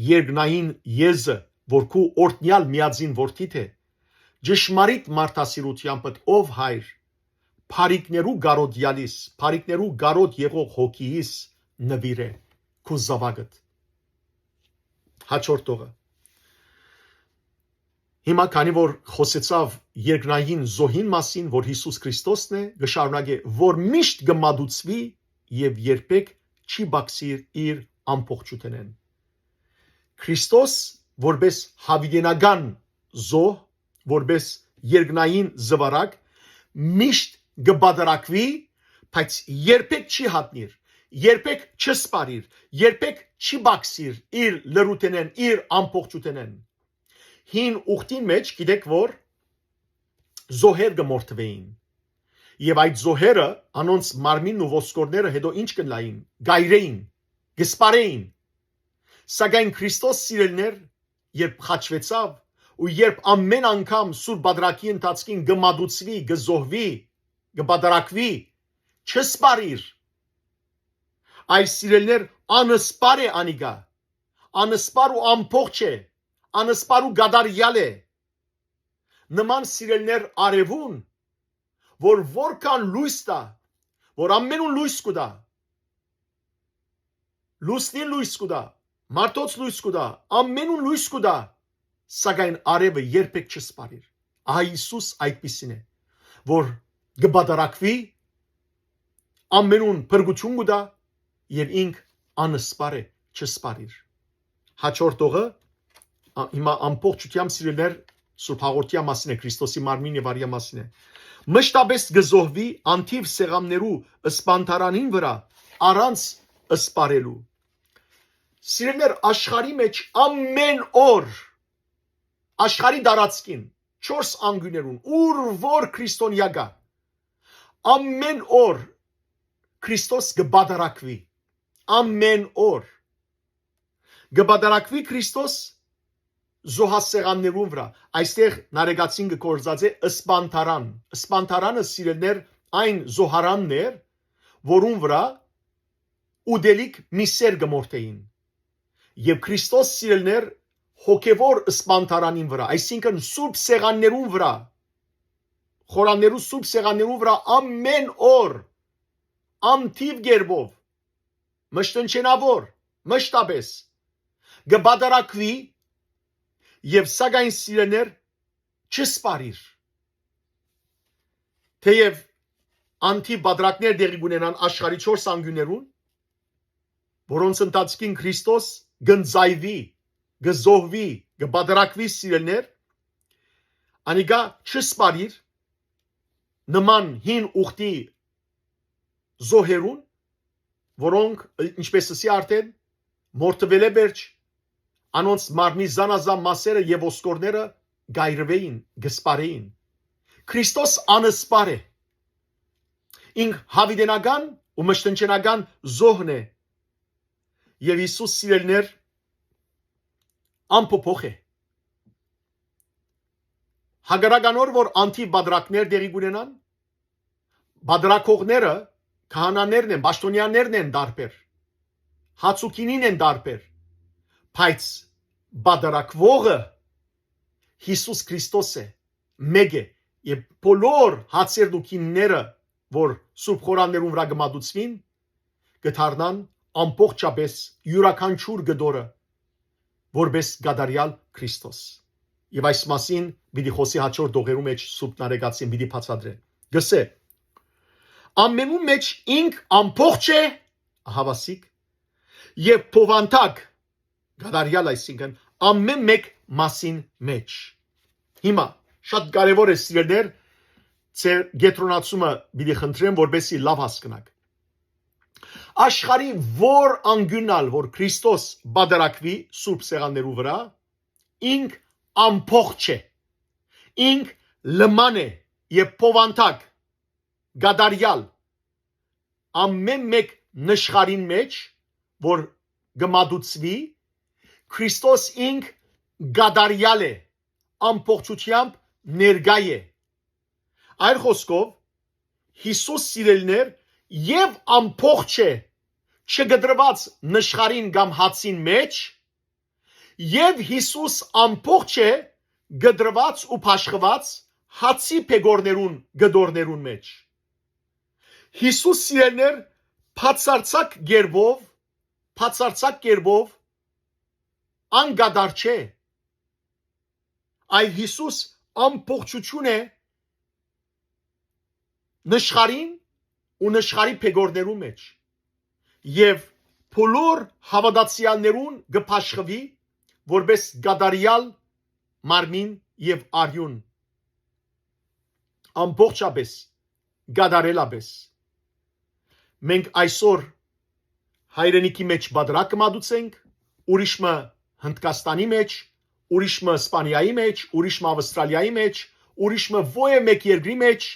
երկնային եզը, որ քու օրհնեալ միածին որդիդ է, ճշմարիտ մարդասիրութեամբդ, ով Հայր, բարիքներու կարօտեալիս, բարիքներու կարօտ եղող հոգիիս նուիրէ քու զաւակդ։ Հաջորդողը։ Հիմա, քանի որ խօսեցաւ երկնային զոհին մասին, որ Յիսուս Քրիստոսն է, կը շարունակէ, որ միշտ կը մատուցուի եւ երբեք չի բացիր իր ամբողջութենէն։ Քրիստոս, որպես յաւիտենական զոհ, որպես երկնային զուարակ, միշտ կը բادرակուի, բայց երբեք չի հատնիր, երբեք չսպարիր, երբեք չի բացիր իր լրութենէն, իր ամբողջութենէն։ Հին ուխտին մէջ գիտեք որ զոհեր կը մորթուէին։ Եւ այդ զոհերը, անոնց մարմինն ու ոսկորները հետո ինչ կ'ըլլային, կ'այրէին, կը սպարէին։ Սակայն Քրիստոս, սիրելիներ, երբ խաչուեցաւ ու երբ ամէն անգամ Սուրբ Բادرակի ընթացքին կը մատուցուի, կը զոհուի, կը բادرակուի, չսպարիր։ Այս, սիրելիներ, անսպար է անիկա, անսպար ու ամբողջ է, անսպար ու կատարեալ է։ Նման, սիրելիներ, արեւուն, որ որքան լոյս տայ, որ ամենուն լոյս կու տայ, լուսնին լոյս կու տայ, մարդոց լոյս կու տայ, ամենուն լոյս կու տայ, սակայն արեւը երբեք չսպարիր։ Ահա Յիսուս այդպիսին է, որ կը բادرակուի, ամենուն փրկութիւն կու տայ եւ ինք անսպար է, չսպարիր։ Հաջորդողը, ա, հիմա ամբողջութեամբ, սիրելիներ, Սուրբ Հաղորդեան մասին է, Քրիստոսի մարմին եւ արեան մասին է։ Մշտապէս կը զոհուի անթիւ սեղաններու սպանդարանին վրայ, առանց սպարելու։ Սիրելիներ, աշխարհի մէջ ամէն օր, աշխարհի տարածքին, չորս անկիւներուն, ուր որ քրիստոնեայ կայ, ամէն օր Քրիստոս կը բادرակուի, ամէն օր կը բادرակուի Քրիստոս զոհասեղաններուն վրայ։ Այստեղ Նարեկացին կը կործածէ սպանդարան։ Սպանդարանը, սիրելիներ, այն զոհարանն էր, որուն վրայ ուտելիք միսեր կը մորթէին։ Եւ Քրիստոս, սիրելիներ, հոգեվոր սպանդարանին վրայ, այսինքն սուրբ սեղաններուն վրայ, խորաններու սուրբ սեղաններուն վրայ ամէն օր, անթիւ կերպով, մշտնջենաւոր, մշտապէս, կը բادرակուի եւ, սակայն, սիրելիներ, չսպարիր։ Թէեւ անթիւ բادرակներ տեղի կունենան աշխարհի չորս անկիւներուն, որոնց ընթացքին Քրիստոս կ'ընծայուի, կը զոհուի, կը բادرակուի, սիրելիներ, անիկա չսպարիր, նման հին ուխտի զոհերուն, որոնք, ինչպես ըսի արդեն, մորթուելէ վերջ, անոնց մարմնի զանազան մասերը եւ ոսկորները կ'այրուէին, կը սպարէին։ Քրիստոս անսպար է։ Ինք յաւիտենական ու մշտնջենական զոհն է։ Եւ Յիսուս, սիրելիներ, անփոփոխ է։ Հակառակ անոր, որ անթիւ բادرակներ տեղի կունենան, բادرակողները քահանաներն են, պաշտոնյաներն են տարբեր, հաց ու գինին են տարբեր, բայց բادرակուողը Յիսուս Քրիստոս է, մէկ է, եւ բոլոր հացերն ու գինիները, որ սուրբ խորաններուն վրայ կը մատուցուին, կը դառնան ամբողջապէս յուրաքանչյուր կտորը, որպէս կատարեալ Քրիստոս։ Եւ այս մասին պիտի խօսի հաջորդ դողերու մէջ Սուրբ Նարեկացին պիտի բացատրէ։ Կ'ըսէ. «Ամենուն մէջ ինք ամբողջ է», ահաւասիկ, «եւ բովանդակ», կատարեալ, այսինքն, ամէն մէկ մասին մէջ։ Հիմա, շատ կարեւոր է, սիրելիներ, ձեր կեդրոնացումը պիտի խնդրեմ, որպեսզի լաւ հասկնաք։ Աշխարհի որ անկիւնն ալ, որ Քրիստոս բادرակուի սուրբ սեղաններու վրայ, ինք ամբողջ է, ինք լման է եւ բովանդակ, կատարեալ, ամէն մէկ նշխարին մէջ, որ կը մատուցուի, Քրիստոս ինք կատարեալ է, ամբողջութեամբ ներկայ է։ Այլ խօսքով, Յիսուս, սիրելիներ, եւ ամբողջ է չկտրուած նշխարին կամ հացին մէջ, եւ Յիսուս ամբողջ է կտրուած ու բաշխուած հացի բեկորներուն կտորներուն մէջ։ Յիսուս, սիրելիներ, բացարձակ կերպով, բացարձակ կերպով անկատար չէ, այլ Յիսուս ամբողջութիւն է նշխարին ու նշխարի բեկորներու մէջ, եւ բոլոր հաւատացեալներուն կը բաշխուի որպէս կատարեալ մարմին եւ արիւն, ամբողջապէս, կատարելապէս։ Մենք այսօր հայրենիքի մէջ պատրակ կը մատուցենք, ուրիշ մը Հնդկաստանի մէջ, ուրիշ մը Սպանիայի մէջ, ուրիշ մը Ավստրալիայի մէջ, ուրիշ մը ոյ մէկ երկրի մէջ,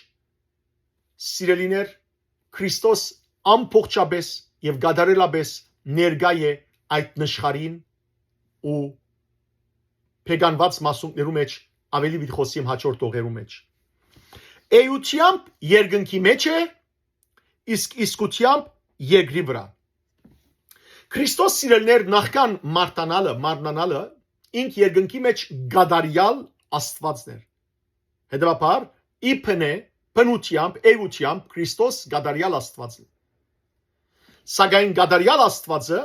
սիրելիներ, Քրիստոս ամբողջապէս եւ կատարելապէս ներկայ է այդ նշխարին ու փեկանուած մասունքներու մէջ, աւելի պիտի խօսիմ հաջորդ տողերու մէջ։ Էութեամբ երկնքի մէջ է, իսկ իսկութեամբ երկրի վրայ։ Քրիստոս, սիրելիներ, նախքան մարտանալը, մարմնանալը, ինք երկնքի մէջ կատարեալ Աստուածն էր։ Հետեւաբար, ի բնէ, բնութեամբ, էութեամբ Քրիստոս կատարեալ Աստուածն է։ Սակայն կատարեալ Աստուածը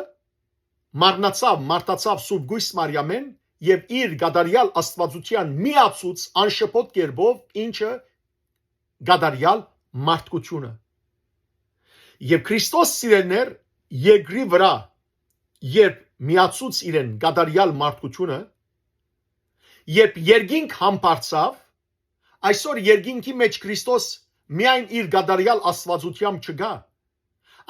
մարմնացաւ, մարտացաւ Սուրբ Կոյս Մարիամէն եւ իր կատարեալ Աստուածութեան միացուց անշփոթ կերպով, ինչը կատարեալ մարդկութիւնը։ Եւ Քրիստոս, սիրելիներ, երկրի վրայ, երբ միացուց իրեն կատարեալ մարդկութիւնը, երբ երկինք համբարձաւ, այսօր երկինքի մէջ Քրիստոս միայն իր կատարեալ Աստուածութեամբ չկայ,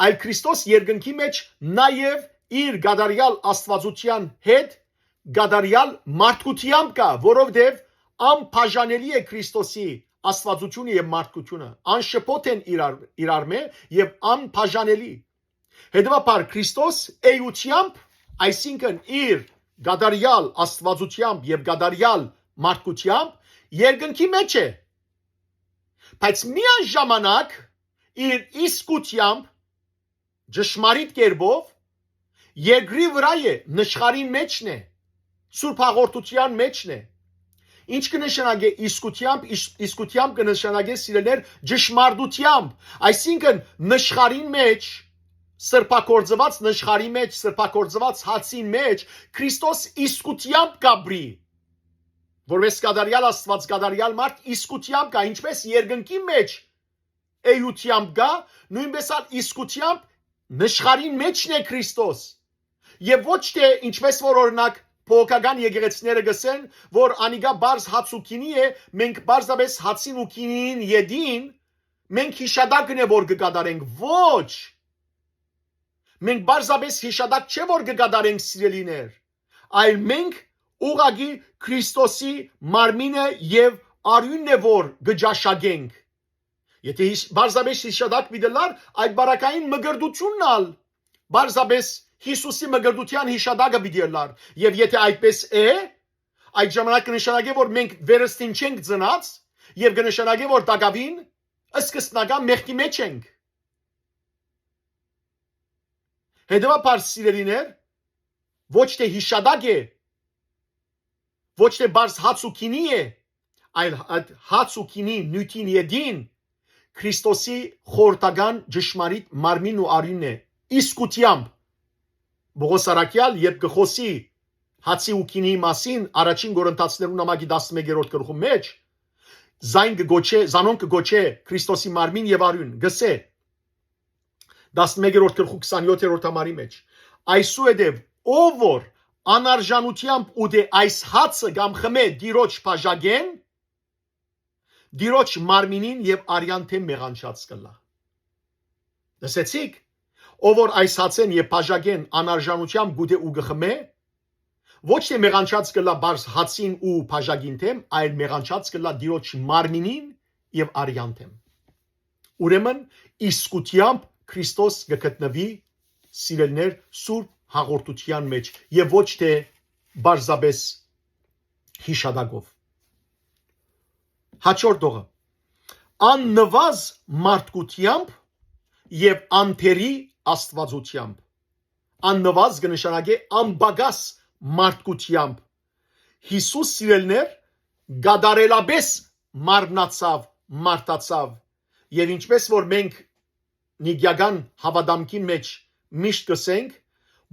այլ Քրիստոս երկնքի մէջ նաեւ իր կատարեալ Աստուածութեան հետ կատարեալ մարդկութեամբ կայ, որովհետեւ անբաժանելի է Քրիստոսի Աստուածութիւնը եւ մարդկութիւնը, անշփոթ են իրար, իրարմէ եւ անբաժանելի։ Հետեւաբար Քրիստոս էութեամբ, այսինքն իր կատարեալ Աստուածութեամբ եւ կատարեալ մարդկութեամբ երկնքի մէջ է, բայց միաժամանակ իր իսկութեամբ, ճշմարիտ կերպով երկրի վրայ է, նշխարին մէջն է, Սուրբ Հաղորդութեան մէջն է։ Ինչ կը նշանակէ իսկութեամբ, իս-, իսկութեամբ կը նշանակէ, սիրելիներ, ճշմարտութեամբ, այսինքն նշխարին մէջ, սրբագործուած նշխարի մէջ, սրբագործուած հացին մէջ Քրիստոս իսկութեամբ կ'ապրի, որպես կատարեալ Աստուած, կատարեալ մարդ, իսկութեամբ կայ, ինչպես երկնքի մէջ էութեամբ կայ, նոյնպես ալ իսկութեամբ նշխարին մէջն է Քրիստոս։ Եւ ոչ թէ, ինչպես որ, օրինակ, բողոքական եկեղեցիները կ'ըսեն, որ անիկա պարզ հաց ու գինի է, մենք պարզապէս հացին ու գինին ետին, մենք յիշատակն է որ կը կատարենք։ Ոչ։ Մենք պարզապէս յիշատակ չէ որ կը կատարենք, սիրելիներ, այլ մենք ուղղակի Քրիստոսի մարմինը եւ արիւնն է որ կը ճաշակենք։ Եթե հիշ-, պարզապէս յիշատակ պիտի ըլլար, այդ պարագային մկրտութիւնն ալ պարզապէս Յիսուսի մկրտութեան յիշատակը պիտի ըլլար։ Եւ եթե այդպես է, այդ ժամանակ կը նշանակէ որ մենք վերստին չենք ծնած եւ կը նշանակէ որ տակաւին սկզբնական մեղքի մէջ ենք։ Հետեւաբար, սիրելիներ, ոչ թէ յիշատակ է, ոչ թէ պարզ հաց ու գինի է, այլ այդ հաց ու գինի նիւթին ետին Քրիստոսի խորհրդական ճշմարիտ մարմինն ու արիւնն է, իսկութեամբ։ Պողոս առաքեալ, երբ կը խօսի հացի ու գինի մասին, առաջին Կորինթացիներուն նամակի տասնմեկերորդ գլխու մէջ, զայն կը գոչէ, զանոնք կը գոչէ Քրիստոսի մարմին եւ արիւն, կ'ըսէ, տասնմեկերորդ գլխու քսանյոթերորդ համարի մէջ. «Այսուհետեւ, ով որ անարժանութեամբ ուտէ այս հացը կամ խմէ Տիրոջ բաժակէն, Տիրոջ մարմինին եւ արեան դէմ մեղանչած կ'ըլլայ»։ Լսեցի՞ք, ով որ այս հացէն եւ բաժակէն անարժանութեամբ կ'ուտէ ու կը խմէ, ոչ թէ մեղանչած կ'ըլլայ պարզ հացին ու բաժակին դէմ, այլ մեղանչած կ'ըլլայ Տիրոջ մարմինին եւ արեան դէմ։ Ուրեմն իսկութեամբ Քրիստոս կը գտնուի, սիրելիներ, Սուրբ Հաղորդութեան մէջ եւ ոչ թէ պարզապէս յիշատակով։ Հաջորդ տողը. աննուազ մարդկութեամբ եւ անթերի Աստուածութեամբ։ Աննուազ կը նշանակէ անպակաս մարդկութեամբ։ Յիսուս, սիրելիներ, կատարելապէս մարմնացաւ, մարդացաւ։ Եւ ինչպէս որ մենք նիգիական հաւատամքին մէջ միշտ կ'ըսենք,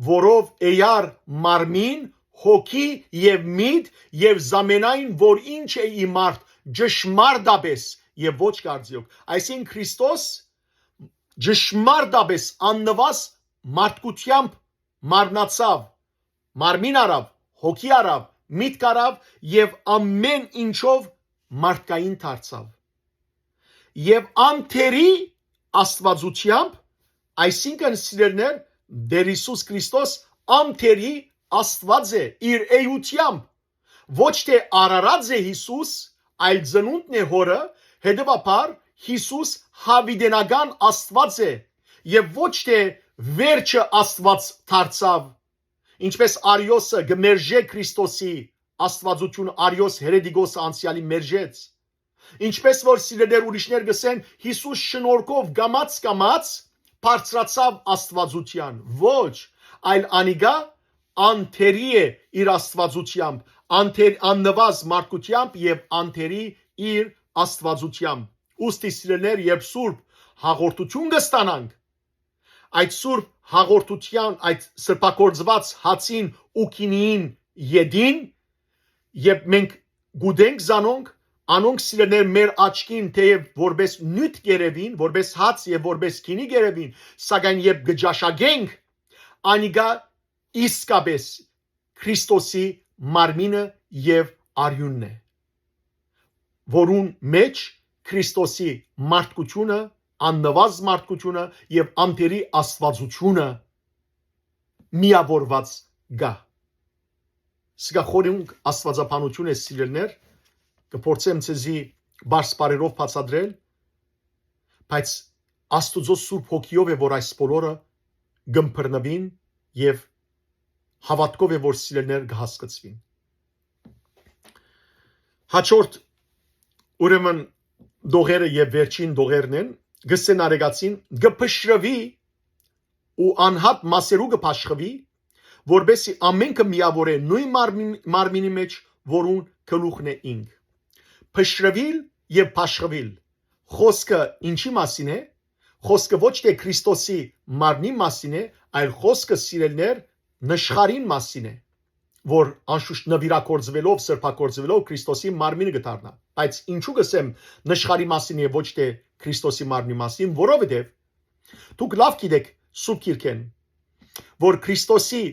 որով էար մարմին, հոգի եւ միտ եւ զամենայն, որ ինչ է ի մարդ, ճշմարտապէս եւ ոչ կարծիոք։ Այսինքն Քրիստոս ճշմարտապէս աննուազ մարդկութեամբ մարմնացաւ, մարմին առաւ, հոգի առաւ, միտք առաւ եւ ամէն ինչով մարդկային դարձաւ։ Եւ անթերի Աստուածութեամբ, այսինքն, սիրելիներ, Տէր Յիսուս Քրիստոս անթերի Աստուած է իր էութեամբ, ոչ թէ արարած է Յիսուս, այլ ծնունդն է Հօրը, հետեւաբար Յիսուս յաւիտենական Աստուած է եւ ոչ թէ վերջը Աստուած դարձաւ։ Ինչպէս Արիոսը կը մերժէ Քրիստոսի Աստուածութիւնը, Արիոս հերետիկոսը անցեալի մերժեց։ Ինչպէս որ սիրելիներ ուրիշներ կ'ըսեն, Յիսուս շնորհքով կամաց-կամաց բարձրացաւ Աստուածութեան։ Ոչ, այլ անիկա անթերի է իր Աստուածութեամբ, անթեր-, աննուազ մարդկութեամբ եւ անթերի իր Աստուածութեամբ։ Ուստի, սիրելիներ, երբ սուրբ հաղորդութիւն կը ստանանք, այդ սուրբ հաղորդութեան, այդ սրբագործուած հացին ու գինիին ետին, երբ մենք կ'ուտենք զանոնք, անոնք, սիրելիներ, մեր աչքին թէեւ որպէս նիւթ կ'երեւին, որպէս հաց եւ որպէս գինի կ'երեւին, սակայն երբ կը ճաշակենք, անիկա իսկապէս Քրիստոսի մարմինը եւ արիւնն է, որուն մէջ Քրիստոսի մարդկութիւնը, աննուազ մարդկութիւնը եւ անթերի Աստուածութիւնը միաւորուած կայ։ Սա խորունկ աստուածաբանութիւն է, սիրելիներ, կը փորձեմ ձեզի բարձ բարերով բացատրել, բայց Աստուծոյ Սուրբ Հոգիով է, որ այս բոլորը կ'ըմբռնուին եւ հաւատքով է, որ սիրելիներ կը հասկցուին։ Հաջորդ, ուրեմն, դողերը եւ վերջին դողերն են, կ'ըսեն արեգացին, կը փշրուի ու անհատ մասերու կը բաշխուի, որպէսզի ամէնքը միաւորէ նոյն մարմին-, մարմինի մէջ, որուն գլուխն է ինք։ Փշրուիլ եւ բաշխուիլ։ Խօսքը ինչի՞ մասին է։ Խօսքը ոչ թէ Քրիստոսի մարմնի մասին է, այլ խօսքը, սիրելիներ, նշխարին մասին է, որ անշուշտ նուիրագործուելով, սրբագործուելով Քրիստոսի մարմինը կը դառնայ։ Բայց ինչու կ'ըսեմ նշխարի մասին եւ ոչ թէ Քրիստոսի մարմնի մասին, որովհետեւ դուք լաւ գիտէք Սուրբ Գիրքէն, որ Քրիստոսի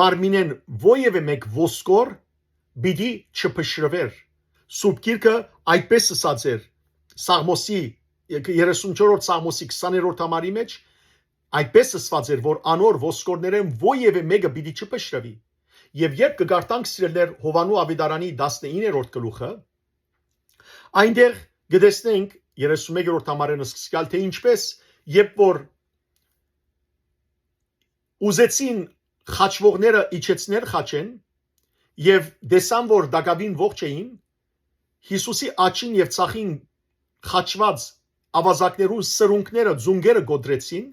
մարմինէն որեւէ մէկ ոսկոր պիտի չփշրուէր։ Սուրբ Գիրքը այդպես ըսած էր Սաղմոսի, երեսունչորսերորդ Սաղմոսի քսաներորդ համարի մէջ, այդպես ըսված էր, որ անոր ոսկորներէն որեւէ մէկը պիտի չփշրուի։ Եւ երբ կը կարդանք, սիրելիներ, Յովհաննու Աւետարանի տասնիններորդ գլուխը, այնտեղ կը տեսնենք երեսունմեկերորդ համարէն սկսեալ, թէ ինչպէս, երբ որ ուզեցին խաչուողները իջեցնել խաչէն եւ տեսան, որ տակաւին ողջ էին, Յիսուսի աջին եւ ձախին խաչուած աւազակներուն սրունքները, ծունկերը կոտրեցին,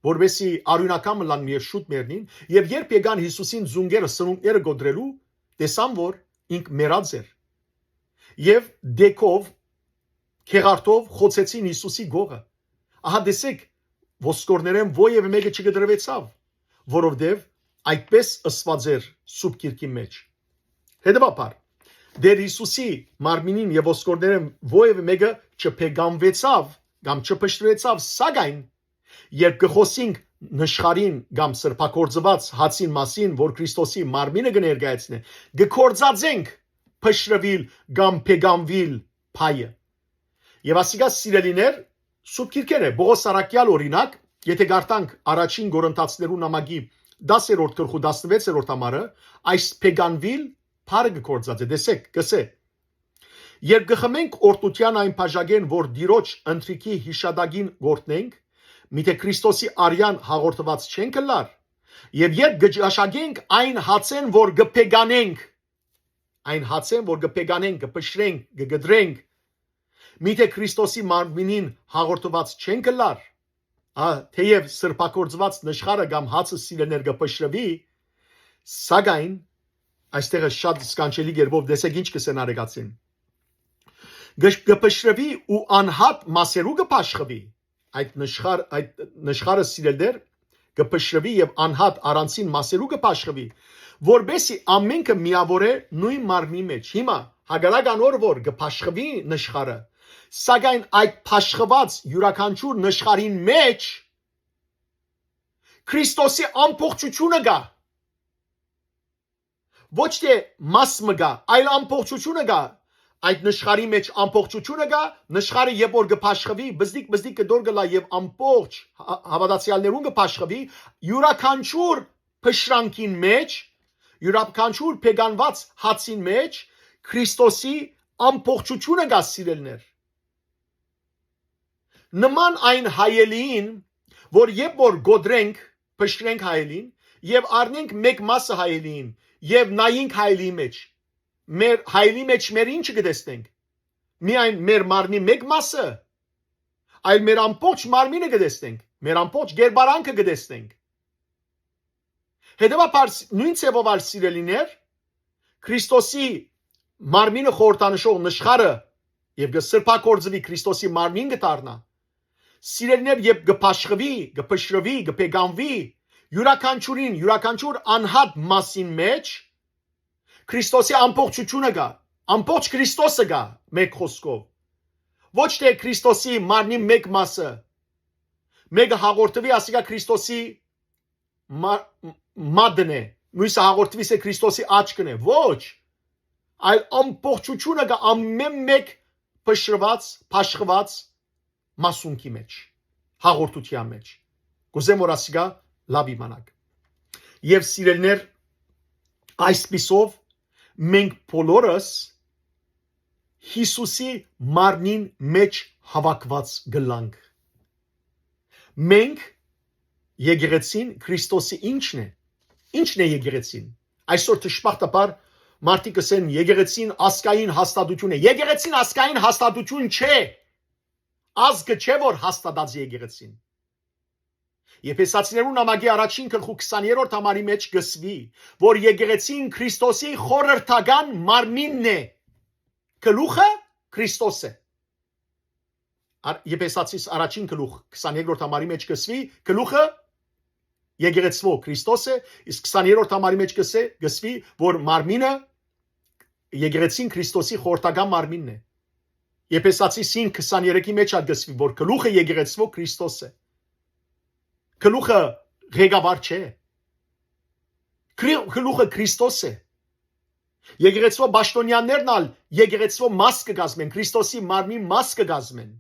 որպէսզի արիւնակամ ըլլան եւ շուտ մեռնին, եւ երբ եկան Յիսուսին ծունկերը, սրունքները կոտրելու, տեսան, որ ինք մեռած էր։ Եւ դեքով, քեղարտով խոցեցին Յիսուսի գողը։ Ահա տեսեք, ոսկորներէն որեւէ մէկը չկտրուեցաւ, որովհետեւ այդպես ըսված էր Սուրբ Գիրքի մէջ։ Հետեւաբար, Տէր Յիսուսի մարմինին եւ ոսկորներէն որեւէ մէկը չփեկանուեցաւ կամ չփշրուեցաւ, սակայն երբ կը խօսենք նշխարին կամ սրբագործուած հացին մասին, որ Քրիստոսի մարմինը կը ներկայացնէ, կը գործածենք փշրուիլ կամ փեկանուիլ փայը։ Եւ ասիկա, սիրելիներ, Սուրբ Գիրքէն է, Պողոս առաքեալ օրինակ, եթե կարդանք առաջին Կորինթացիներու նամակի տասերորդ գլխու տասնվեցերորդ համարը, այս փեկանուիլ բառը կը գործածէ, տեսեք, կ'ըսէ. «Երբ կը խմենք օրհնութեան այն բաժակէն, որ Տիրոջ ընթրիքի յիշատակին կ'օրհնենք, միթէ Քրիստոսի արեան հաղորդուած չենք ըլլար։ Եւ երբ կը ճաշակենք այն հացէն, որ կը փեկանենք, այն հացէն, որ կը փեկանենք, կը փշրենք, կը կտրենք, միթէ Քրիստոսի մարմինին հաղորդուած չենք ըլլար»։ Հա, թէեւ սրբագործուած նշխարը կամ հացը սիրելներ կը փշրուի, սակայն այստեղ շատ սքանչելի կերպով տեսեք ինչ կ'ըսեն արեգացին։ Կը, կը փշրուի ու անհատ մասերու կը փաշխուի։ Այդ նշխար-, այդ նշխարը սիրելներ կը փշրուի եւ անհատ առանձին մասերու կը փաշխուի, որպեսզի ամենքը միաւորէ նոյն մարմնի մեջ։ Հիմա, հակառակ անոր որ կը փաշխուի նշխարը, սակայն այդ փաշխուած իւրաքանչիւր նշխարին մեջ Քրիստոսի ամբողջութիւնը կայ։ Ոչ թէ մաս մը կայ, այլ ամբողջութիւնը կայ։ Այդ նշխարի մեջ ամբողջութիւնը կայ, նշխարը երբ որ կը փաշխուի, բզդիկ-բզդիկ կը դոր կ'ըլլայ եւ ամբողջ հա-, հաւատացեալներուն կը փաշխուի, իւրաքանչիւր փշրանքին մեջ, իւրաքանչիւր փեկանուած հացին մեջ Քրիստոսի ամբողջութիւնը կայ, սիրելներ։ Նման այն հայելիին, որ երբ որ գոդրենք, փշրենք հայելին, եւ առնենք մէկ մասը հայելիին, եւ նայենք հայելիի մեջ, մեր հայելի մեջ մեր ի՞նչը կը տեսնենք։ Միայն մեր մարմնի մէկ մասը, այլ մեր ամբողջ մարմինը կը տեսնենք, մեր ամբողջ գերբարանքը կը տեսնենք։ Հետեւաբար, ս-, նոյն ձեւով ալ, սիրելիներ, Քրիստոսի մարմինը խորհրդանշող նշխարը եւ կը սրբագործուի, Քրիստոսի մարմին կը դառնայ։ Սիրելիներ, երբ կը փաշխուի, կը փշրուի, կը փեկանուի, իւրաքանչիւրին, իւրաքանչիւր անհատ մասին մեջ Քրիստոսի ամբողջութիւնը կայ, ամբողջ Քրիստոսը կայ, մէկ խօսքով։ Ոչ թէ Քրիստոսի մարմնի մէկ մասը, մէկը հաղորդուի, ասիկա Քրիստոսի մա-, մատն է, մոյսը հաղորդուի, սա Քրիստոսի աչքն է։ Ոչ, այլ ամբողջութիւնը կայ ամէն մէկ փշրուած, փաշխուած մասունքի մեջ, հաղորդութեան մեջ։ Կ'ուզեմ որ ասիկա լաւ իմանաք։ Եւ սիրելիներ, այսպիսով մենք բոլորս Յիսուսի մարմնին մեջ հաւաքուած կ'ըլլանք։ Մենք, եկեղեցին Քրիստոսի ի՞նչն է։ Ի՞նչն է եկեղեցին։ Այսօր դժբախտաբար մարդիկ կ'ըսեն, եկեղեցին ազգային հաստատութիւն է։ Եկեղեցին ազգային հաստատութիւն չէ։ Ազգը չէ որ հաստատած է եկեղեցին։ Եփեսացիներուն նամակի առաջին գլխու քսաներորդ համարի մեջ կ'ըսուի, որ եկեղեցին Քրիստոսի խորհրդական մարմինն է։ Գլուխը Քրիստոս է։ Ար-, Եփեսացիս առաջին գլուխ քսաներորդ համարի մեջ կ'ըսուի, գլուխը եկեղեցւոյ Քրիստոս է, իսկ քսաներորդ համարի մեջ կ'ըսե, կ'ըսուի, որ մարմինը, եկեղեցին Քրիստոսի խորհրդական մարմինն է։ Եփեսացի սին քսաներեքի մեջ ալ կ'ըսուի, որ գլուխը եկեղեցւոյ Քրիստոս է։ Գլուխը ղեկավար չէ։ Քրի-, գլուխը Քրիստոս է։ Եկեղեցւոյ պաշտոնյաներն ալ եկեղեցւոյ մաս կը կազմեն, Քրիստոսի մարմնին մաս կը կազմեն։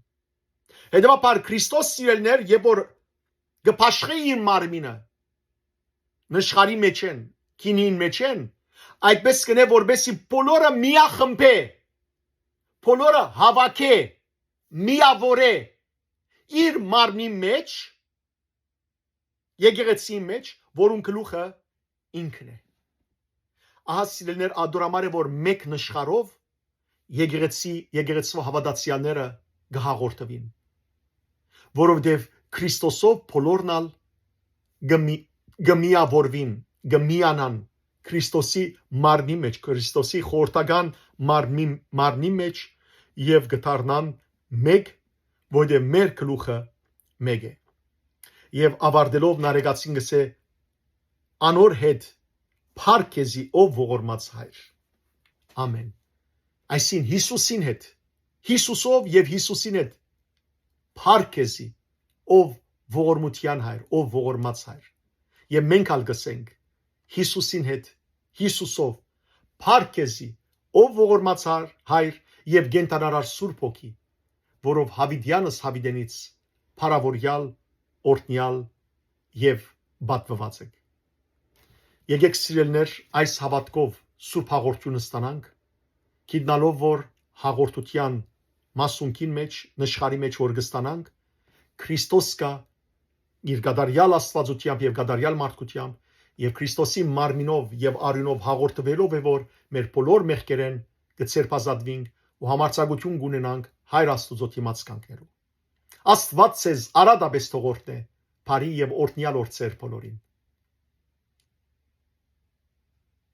Հետեւաբար Քրիստոս, սիրելիներ, երբ որ կը փաշխէ իր մարմինը, նշխարի մեջ են, քինին մեջ են, այդպես կ'ընէ, որպեսզի բոլորը միախմբէ, բոլորը հաւաքէ, միաւորէ իր մարմնի մեջ, եկեղեցիի մեջ, որուն գլուխը ինքն է։ Ահա, սիրելիներ, ատոր համար է, որ մէկ նշխարով եկեղեցի, եկեղեցու հաւատացեալները կը հաղորդուին, որովհետեւ Քրիստոսով բոլորն ալ կը մի-, կը միաւորուին, կը միանան Քրիստոսի մարմնի մեջ, Քրիստոսի խորհրդական մարմնի, մարմնի մեջ եւ կը դառնան մէկ, որովհետեւ մեր գլուխը մէկ է։ Եւ ավարտելով նարեկացին կ'ըսէ. «Անոր հետ փառք քեզի, ով ողորմած Հայր»։ Ամեն։ Այսին Յիսուսին հետ, Յիսուսով եւ Յիսուսին հետ փառք քեզի, ով ողորմության Հայր, ով ողորմած Հայր։ Եւ մենք ալ կ'ըսենք Յիսուսին հետ, Յիսուսով, փառք քեզի, ով ողորմած Հայր, Հայր եւ կենդանարար Սուրբ Հոգի, որով յաւիտեանս յաւիտենից փառաւորեալ, օրհնեալ եւ պատուուած եք։ Եկեք, սիրելիներ, այս հաւատքով սուրբ հաղորդութիւնը ստանանք, գիտնալով որ հաղորդութեան մասունքին մեջ, նշխարի մեջ որ կ'ստանանք, Քրիստոս կայ իր կատարեալ Աստուածութեամբ եւ կատարեալ մարդկութեամբ, եւ Քրիստոսի մարմինով եւ արիւնով հաղորդուելով է, որ մեր բոլոր մեղքերէն կը ձերբազատուինք ու համարձակութիւն կ'ունենանք Հայր Աստուծոյ դիմաց կանգնելու։ Աստուած ձեզ արատապէս թող օրհնէ, բարի եւ օրհնեալ օրհնցեր բոլորին։